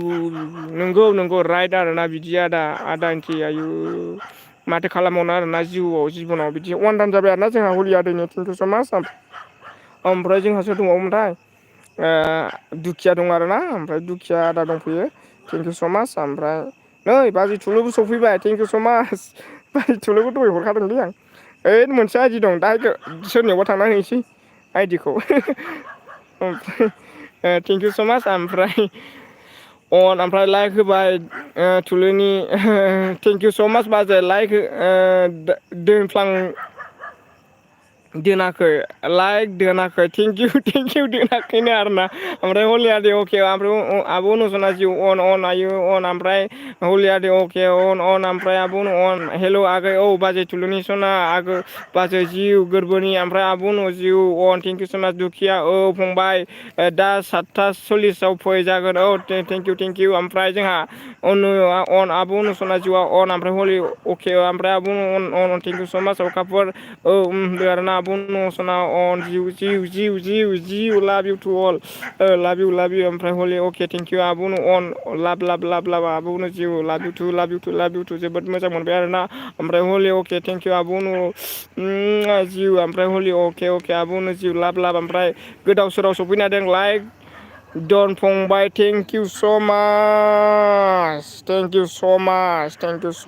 नंगौ राइट आरोना बिदि आदा एन्टि आयु माथो खालामबावनो आरोना जिबनाव बिदि अवान दान जाबाय आरोना जोंहा हलि आदैनि थेंकिउ स' माच ओमफ्राय जोंहा सोर दंबावोमोनथाय दुखिया दं आरोना ओमफ्राय दुखिया आदा दंफैयो थेंक इउ स' माच ओमफ्राय नै बाजै थुलुबो सफैबाय थेंक इउ स' माच बाजै थुलुबो दहाय हरखादोंलै आं ओइ मोनसे आइडि दं दा सोरनियावबा थांना हैनोसै आइदिखौ ओमफ्राय थेंक इउ स' माच ओमफ्राय ओमफ्राय लाइक होबाय थुलुनि थेंक इउ स' माच बाजै लाइक दोनफ्लां दोनाखै लाइक दोनाखै थेंक इउ दोनाखैनो आरोना ओमफ्राय हलियादे अके ओमफ्राय आब' अनसना जिउ अन आयु अन ओमफ्राय हलियादे अके अन ओमफ्राय आब' अन हेल' आगै औ बाजै थुलुनि सना आगै बाजै जिउ गोरबोनि ओमफ्राय आब' जिउ अन थेंक इउ स' माच दुखिया औ फंबाय दा 7:40 फै जागोन औ थेंक इउ ओमफ्राय जोंहा अन आब' अनुसना जिउआ अन ओमफ्राय हलि अके ओमफ्राय आब' अन थेंक इउ स' माच अखाफोर औ होनदो आरोना आब' अनुसना अन जिउ लाभ इउ टु अल लाभ इउ ओमफ्राय हलि अके थेंक इउ आब' अन लाभ आब' जिउ लाभ इउ टु जोबोद मोजां मोनबाय आरोना ओमफ्राय हलि अके थेंक इउ आब' जिउ ओमफ्राय हलि अके आब' जिउ लाभ ओमफ्राय गोदाव सोराव सफैनो हादों लाइक डन फंबाय थेंक इउ स'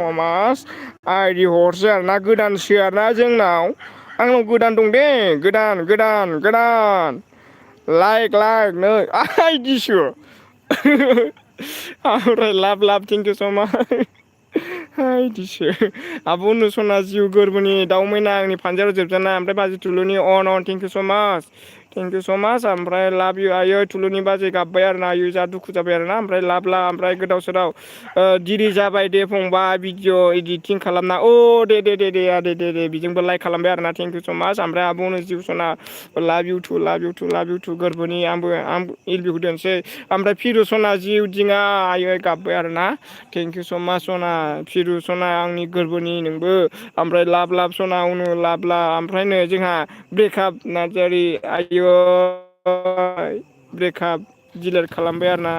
माच आइदि हरसै आरोना गोदानसो आरोना जोंनाव आंनाव गोदान दं दे गोदान लाइक नै आइदिसो ओमफ्राय लाभ थेंक इउ स' माच इदिसो आब' अनुसना जिउ गोरबोनि दाउ मैना आंनि फानजायाव जोबजानाय ओमफ्राय बाजै थुलुनि अन थेंक इउ स' माच ओमफ्राय लाभ इउ आयै थुलुनि बाजै गाबबाय आरोना आयु जा दुखु जाबाय आरोना ओमफ्राय लाभ ओमफ्राय गोदाव सोराव दिरि जाबाय दे फंबाय भिडिअ इडिटिं खालामना दे आदे बेजोंबो लाइक खालामबाय आरोना थेंक इउ स' माच ओमफ्राय आब' जिउ सना लाभ इउ टु गोरबोनि आंबो इलबिखौ दोनसै ओमफ्राय फिरु सना जिउ दिङा आयै गाबबाय आरोना थेंक इउ स' माच सना फिरु सना आंनि गोरबोनि नोंबो ओमफ्राय लाभ सना उनु लाभ ओमफ्राय नै जोंहा ब्रेकआप नार्जारि आयै ब्रेकआप दिलिट खालामबाय आरोना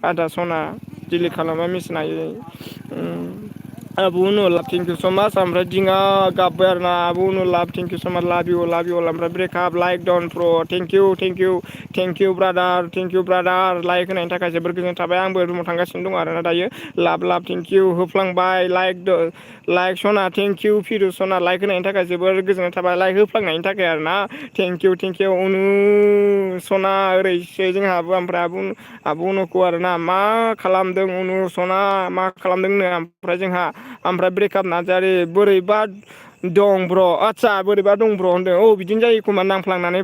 आदा सना दिलिट खालामबाय मिथिनो हायो आब' उनु लाभ थेंक इउ स' माच ओमफ्राय दिङा गाबबाय आरोना आब' उनु लाभ थेंक इउ स' माच लाभ इउ ओमफ्राय ब्रेकआप लाइक डन प्र थेंक इउ ब्रादार लाइक होनायनि थाखाय जोबोर गोजोननाय थाबाय आंबो रुमाव थांगासिनो दं आरोना दायो लाभ थेंक इउ होफ्लांबाय लाइक सना थेंक इउ फिरु सना लाइक होनायनि थाखाय जोबोर गोजोननाय थाबाय लाइक होफ्लांनायनि थाखाय आरोना थेंक इउ अनु सना ओरैसो जोंहाबो ओमफ्राय आब' उनुखौ आरोना मा खालामदों उनु सना मा खालामदोंनो ओमफ्राय जोंहा ओमफ्राय ब्रेकआप नार्जारि बोरैबा दं ब्र' आदसा बोरैबा दं ब्र' होनदों औ बिदिनो जायो एखमबा नांफ्लांनानै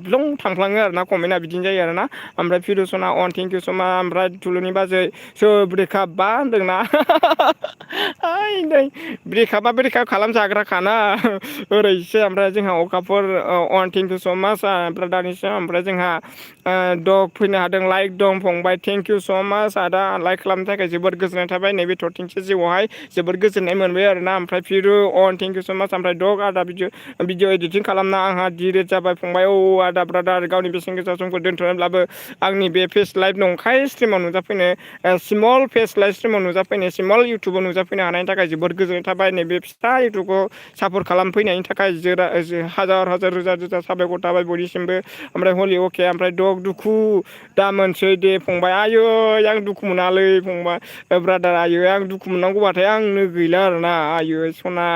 ब्लं थांफ्लाङो आरोना कमेन्टआ बिदिनो जायो आरोना ओमफ्राय फिर'सना अन थेंक इउ स' माच ओमफ्राय थुलुनि बाजै ब्रेकआप बा होनदोंना नै ब्रेकआप खालामजाग्राखाना ओरैसो ओमफ्राय जोंहा अखाफोर अन थेंक इउ स' माच ओमफ्राय दानिसो ओमफ्राय जोंहा दग फैनो हादों लाइक दं फंबाय थेंक इउ स' माच आदा लाइक खालामनो थाखाय जोबोद गोजोननाय थाबाय नैबे थरथिंसे जिउआवहाय जोबोद गोजोननाय मोनबाय आरोना ओमफ्राय फिरु अन थेंक इउ स' माच ओमफ्राय दग आदा भिडिअ एडिटिं खालामना आंहा डिलेट जाबाय फंबाय आदा ब्रादार गावनि बेसेन गोसा समखौ दोन्थ'नानैब्लाबो आंनि बे फेस लाइभ नंखाय स्ट्रिमाव नुजाफैनो स्मल फेस लाइभ स्ट्रिमाव नुजाफैनो स्मल इउटुबाव नुजाफैनो हानायनि थाखाय जोबोद गोजोननाय थाबाय नैबे फिसा इउटुबखौ सापर्ट खालामफैनायनि थाखाय हाजार रोजा साबायखर थाबाय बयनिसिमबो ओमफ्राय हलि अके ओमफ्राय दग दुखु दा मोनसै दे फंबाय आयै आं दुखु मोनालै फंबाय ब्रादार आयै आं दुखु मोननांगौबाथाय आंनो गैला आरोना आयै सना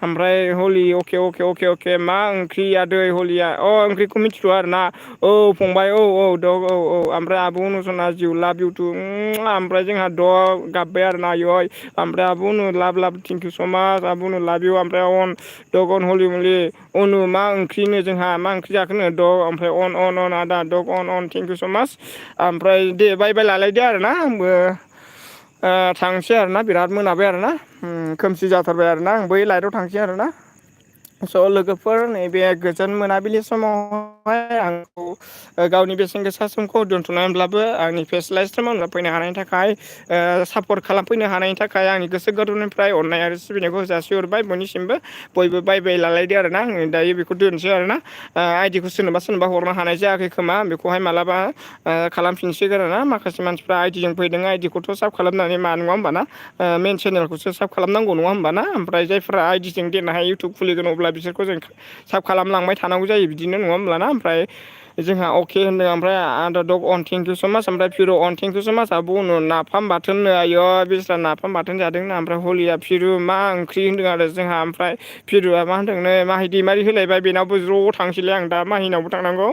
ओमफ्राय हलि अके मा ओंख्रि आदै हलिया ओंख्रिखौ मिथिथ'आ आरोना औ फंबाय औ दग औ ओमफ्राय आब' अनुसना जिउ लाभ इउ टु ओमफ्राय जोंहा दग गाबबाय आरोना आयै ओमफ्राय आब' अनु लाभ थेंक इउ स' माच आब' अनु लाभ इउ ओमफ्राय अन दग अन हलि अनु मा ओंख्रिनो जोंहा मा ओंख्रि जाखोनो दग ओमफ्राय अन आदा दग अन थेंक इउ स' माच ओमफ्राय दे बाय लालायदो आरोना आंबो थांसै आरोना बिराद मोनाबाय आरोना खोमसि जाथारबाय आरोना आं बै लाइटआव थांसै आरोना स' लोगोफोर नैबे गोजोन मोनाबिलि समावहाय आंखौ गावनि बेसेन गोसा समखौ दोन्थ'नानैब्लाबो आंनि फेस लाइभ स्ट्रिमाव नुजाफैनो हानायनि थाखाय सापर्ट खालामफैनो हानायनि थाखाय आंनि गोसो गोरबोनिफ्राय अननाय आरो सिबिनायखौ जासिहरबाय बयनिसिमबो बयबो बाय लालायदो आरोना आङो दायो बेखौ दोनसै आरोना आइदिखौ सोरनोबा हरनो हानाय जायाखै खोमा बेखौहाय मालाबा खालामफिनसिगोन आरोना माखासे मानसिफ्रा आइदिजों फैदों आइदिखौथ' साब खालामनानै मा नङा होमबाना मेन चेनेलखौसो साब खालामनांगौ नङा होमबाना ओमफ्राय जायफ्रा आइदिजों देरनो हायो इउटुब खुलिगोन अब्ला बिसोरखौ जों साब खालामलांबाय थानांगौ जायो बिदिनो नङा होमब्लाना ओमफ्राय जोंहा अके होनदों ओमफ्राय आदार दग अन थेंकिउ स माच ओमफ्राय फिर' अन थेंकिउ स माच आब' उनाव नाफाम बाथोननो आय' बिस्रा नाफाम बाथोन जादोंना ओमफ्राय हलिया फिरु मा ओंख्रि होनदों आरो जोंहा ओमफ्राय फिरुआ मा होनदोंनो माहि दैमारि होलायबाय बेनावबो ज' थांसैलाय आं दा माहिनावबो थांनांगौ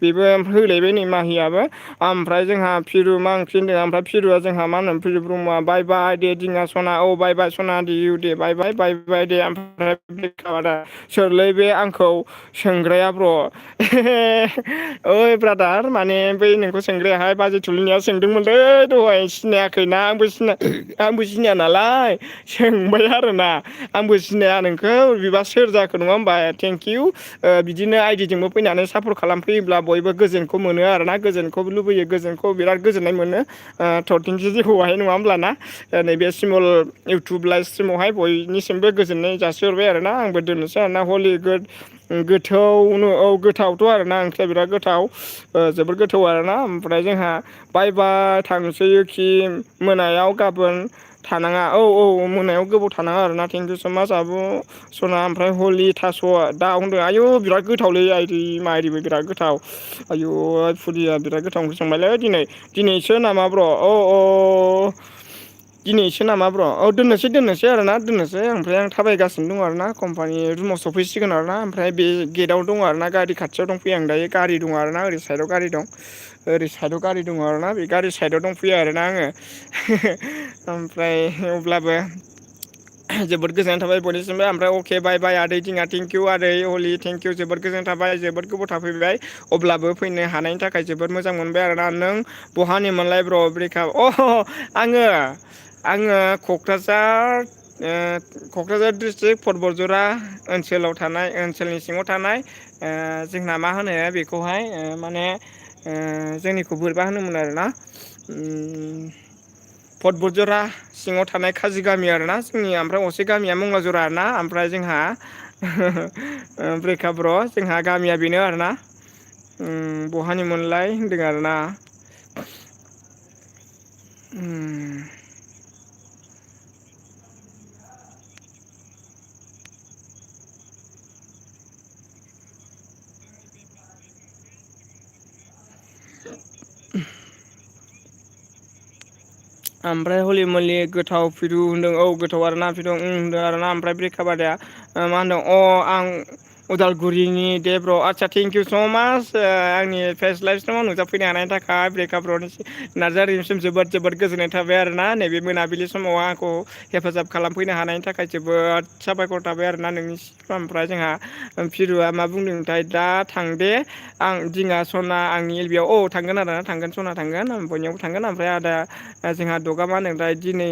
बेबो होलायबाय नै माहियाबो ओमफ्राय जोंहा फिरु मा ओंख्रि होनदों ओमफ्राय फिरुआ जोंहा मा होनो फिरु ब्रह्मआ बाय बाय दे दिङा सना औ बाय बाय सना दे इउ दे बाय बाय दे ओमफ्राय सोरलै बे आंखौ सोंग्राया ब्र' ओइ ब्रादार माने बै नोंखौ सोंग्रायाहाय बाजै थुलुंनिया सोंदोंमोनलै दहाय सिनायाखैना आंबो सिनाया नालाय सोंबाय आरोना आंबो सिनाया नोंखौ बिबा सोर जाखो नङा होमबा थेंकिउ बिदिनो आइडिजोंबो फैनानै सापर्ट खालामफैयोब्ला बयबो गोजोनखौ मोनो आरोना गोजोनखौ लुबैयो गोजोनखौ बिराद गोजोननाय मोनो थरथिंसे जेखौहाय नङा होमब्लाना नैबे सिमल इउटुब लाइभ स्ट्रिमावहाय बयनिसिमबो गोजोननाय जासिहरबाय आरोना आंबो दोननोसै आरोना हलि गोथौ औ गोथावथ' आरोना ओंख्रिया बिराद गोथाव जोबोद गोथाव आरोना ओमफ्राय जोंहा बाय बाय थांसैयोखि मोनायाव गाबोन थानाङा औ औ मोनायाव गोबाव थानाङा आरोना थेंकिउ स माच आब' सना ओमफ्राय हलि थास' दा होनदों आयु बिराद गोथावलै आइदै माइदिबो बिराद गोथाव आयु फुदिया बिराद गोथाव ओंख्रि संबायलै दिनैसो नामा ब्र' दिनैसो नामा ब्र' दोननोसै आरोना दोननोसै ओमफ्राय आं थाबायगासिनो दं आरोना कम्पानि रुमाव सफैसिगोन आरोना ओमफ्राय बे गेटआव दङ आरोना गारि खाथियाव दंफैयो आं दायो गारि दङ आरोना ओरै साइडआव गारि दं ओरै साइडआव गारि दङ आरोना बे गारि साइडआव दंफैयो आरोना आङो ओमफ्राय अब्लाबो जोबोद गोजोननाय थाबाय बयनिसिमबो ओमफ्राय अके बाय बाय आदै दिङा थेंकिउ आदै हलि थेंकिउ जोबोद गोजोननाय थाबाय जोबोद गोबाव थाफैबाय अब्लाबो फैनो हानायनि थाखाय जोबोद मोजां मोनबाय आरोना नों बहानिमोनलाय ब्र' ब्रेकआप आङो क'क्राझार डिस्ट्रिक्ट परबतजरा ओनसोलनि सिङाव थानाय जोंना मा होनो बेखौहाय माने जोंनिखौ बोरैबा होनोमोन आरोना परबतजरा सिङाव थानाय काजि गामि आरोना जोंनि ओमफ्राय असे गामिया मंलाजरा आरोना ओमफ्राय जोंहा ब्रेकआप ब्र' जोंहा गामिया बेनो आरोना बहानिमोनलाय होनदों आरोना ओमफ्राय हलि मलि गोथाव फिरु होनदों औ गोथाव आरोना फिरु होनदों आरोना ओमफ्राय ब्रेकआप आदाया मा होनदों आं उदालगुरिनि दे ब्र' आदसा थेंकिउ स' माच आंनि फेस लाइभ स्ट्रिमाव नुजाफैनो हानायनि थाखाय ब्रेकआप ब्र'नि नार्जारिनिसिम जोबोद गोजोननाय थाबाय आरोना नैबे मोनाबिलि समाव आंखौ हेफाजाब खालामफैनो हानायनि थाखाय जोबोद साबायखर थाबाय आरोना नोंनिसिम ओमफ्राय जोंहा फिरुआ मा बुंदोंथाय दा थांदे आं दिङा सना आंनि एलबियाव थांगोन आरोना थांगोन सना थांगोन बयनियावबो थांगोन ओमफ्राय आदा जोंहा दगा मा होनदोंथाय दिनै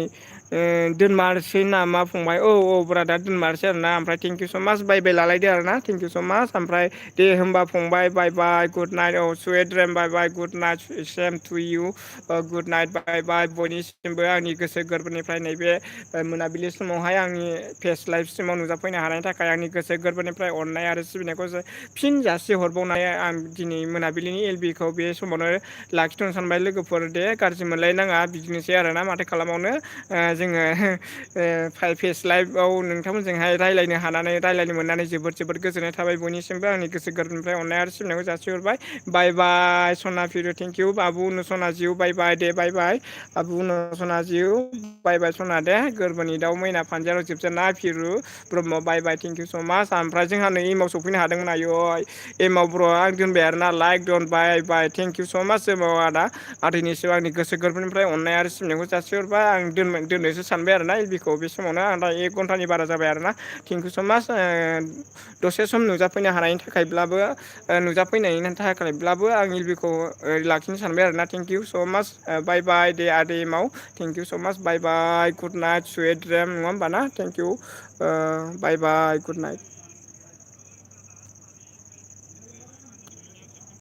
दोनमारसै नामा फंबाय औ ब्रादार दोनमारसै आरोना ओमफ्राय थेंकिउ स माच बाय लालायदो आरोना थेंकिउ स माच ओमफ्राय दे होमबा फंबाय bye bye good night sweet dream bye bye good night same to you good night bye bye बयनिसिमबो आंनि गोसो गोरबोनिफ्राय नैबे मोनाबिलि समावहाय आंनि फेस लाइभ स्ट्रिमाव नुजाफैनो हानायनि थाखाय आंनि गोसो गोरबोनिफ्राय अननाय आरो सिबिनायखौ फिन जासि हरबावनाय आं दिनै मोनाबिलिनि एलबिखौ बे समावनो लाखिथ'नो सानबाय लोगोफोर दे गाज्रि मोनलायनाङा बिदिनोसै आरोना माथो खालामावनो जोङो फेस लाइभआव नोंथांमोनजोंहाय रायलायनो मोननानै जोबोद गोजोननाय थाबाय बयनिसिमबो आंनि गोसो गोरबोनिफ्राय अननाय आरो सिबिनायखौ जासिहरबाय बाय बाय सना फिरु थेंकिउ बाबु सना जिउ बाय बाय दे बाय बाय आबु सना जिउ बाय बाय सना दे गोरबोनि दाउ मैना फानजाराव जोबजेननाय फिरु ब्रह्म बाय बाय थेंकिउ स माच ओमफ्राय जोंहा नै इमाव सफैनो हादोंमोन आयु एमाव ब्र' आं दोनबाय आरोना लाइक दन बाय थेंकिउ स माच एमाव आदैनिसिम आंनि गोसो गोरबोनिफ्राय अननाय आरो सिबिनायखौ जासिहरबाय आं दोननोसो सानबाय आरोना एलबिखौ बे समावनो आं दा 1 घन्टानि बारा जाबाय आरोना थेंकिउ स माच दसे सम नुजाफैनो हानायनि थाखायब्लाबो आं एलबिखौ लाखिनो सानबाय आरोना थेंकिउ स माच बाय बाय दे आदै एमाव थेंकिउ स माच बाय bye good night sweet dream नङा होमबा ना थेंकिउ बाय बाय गुड नाइट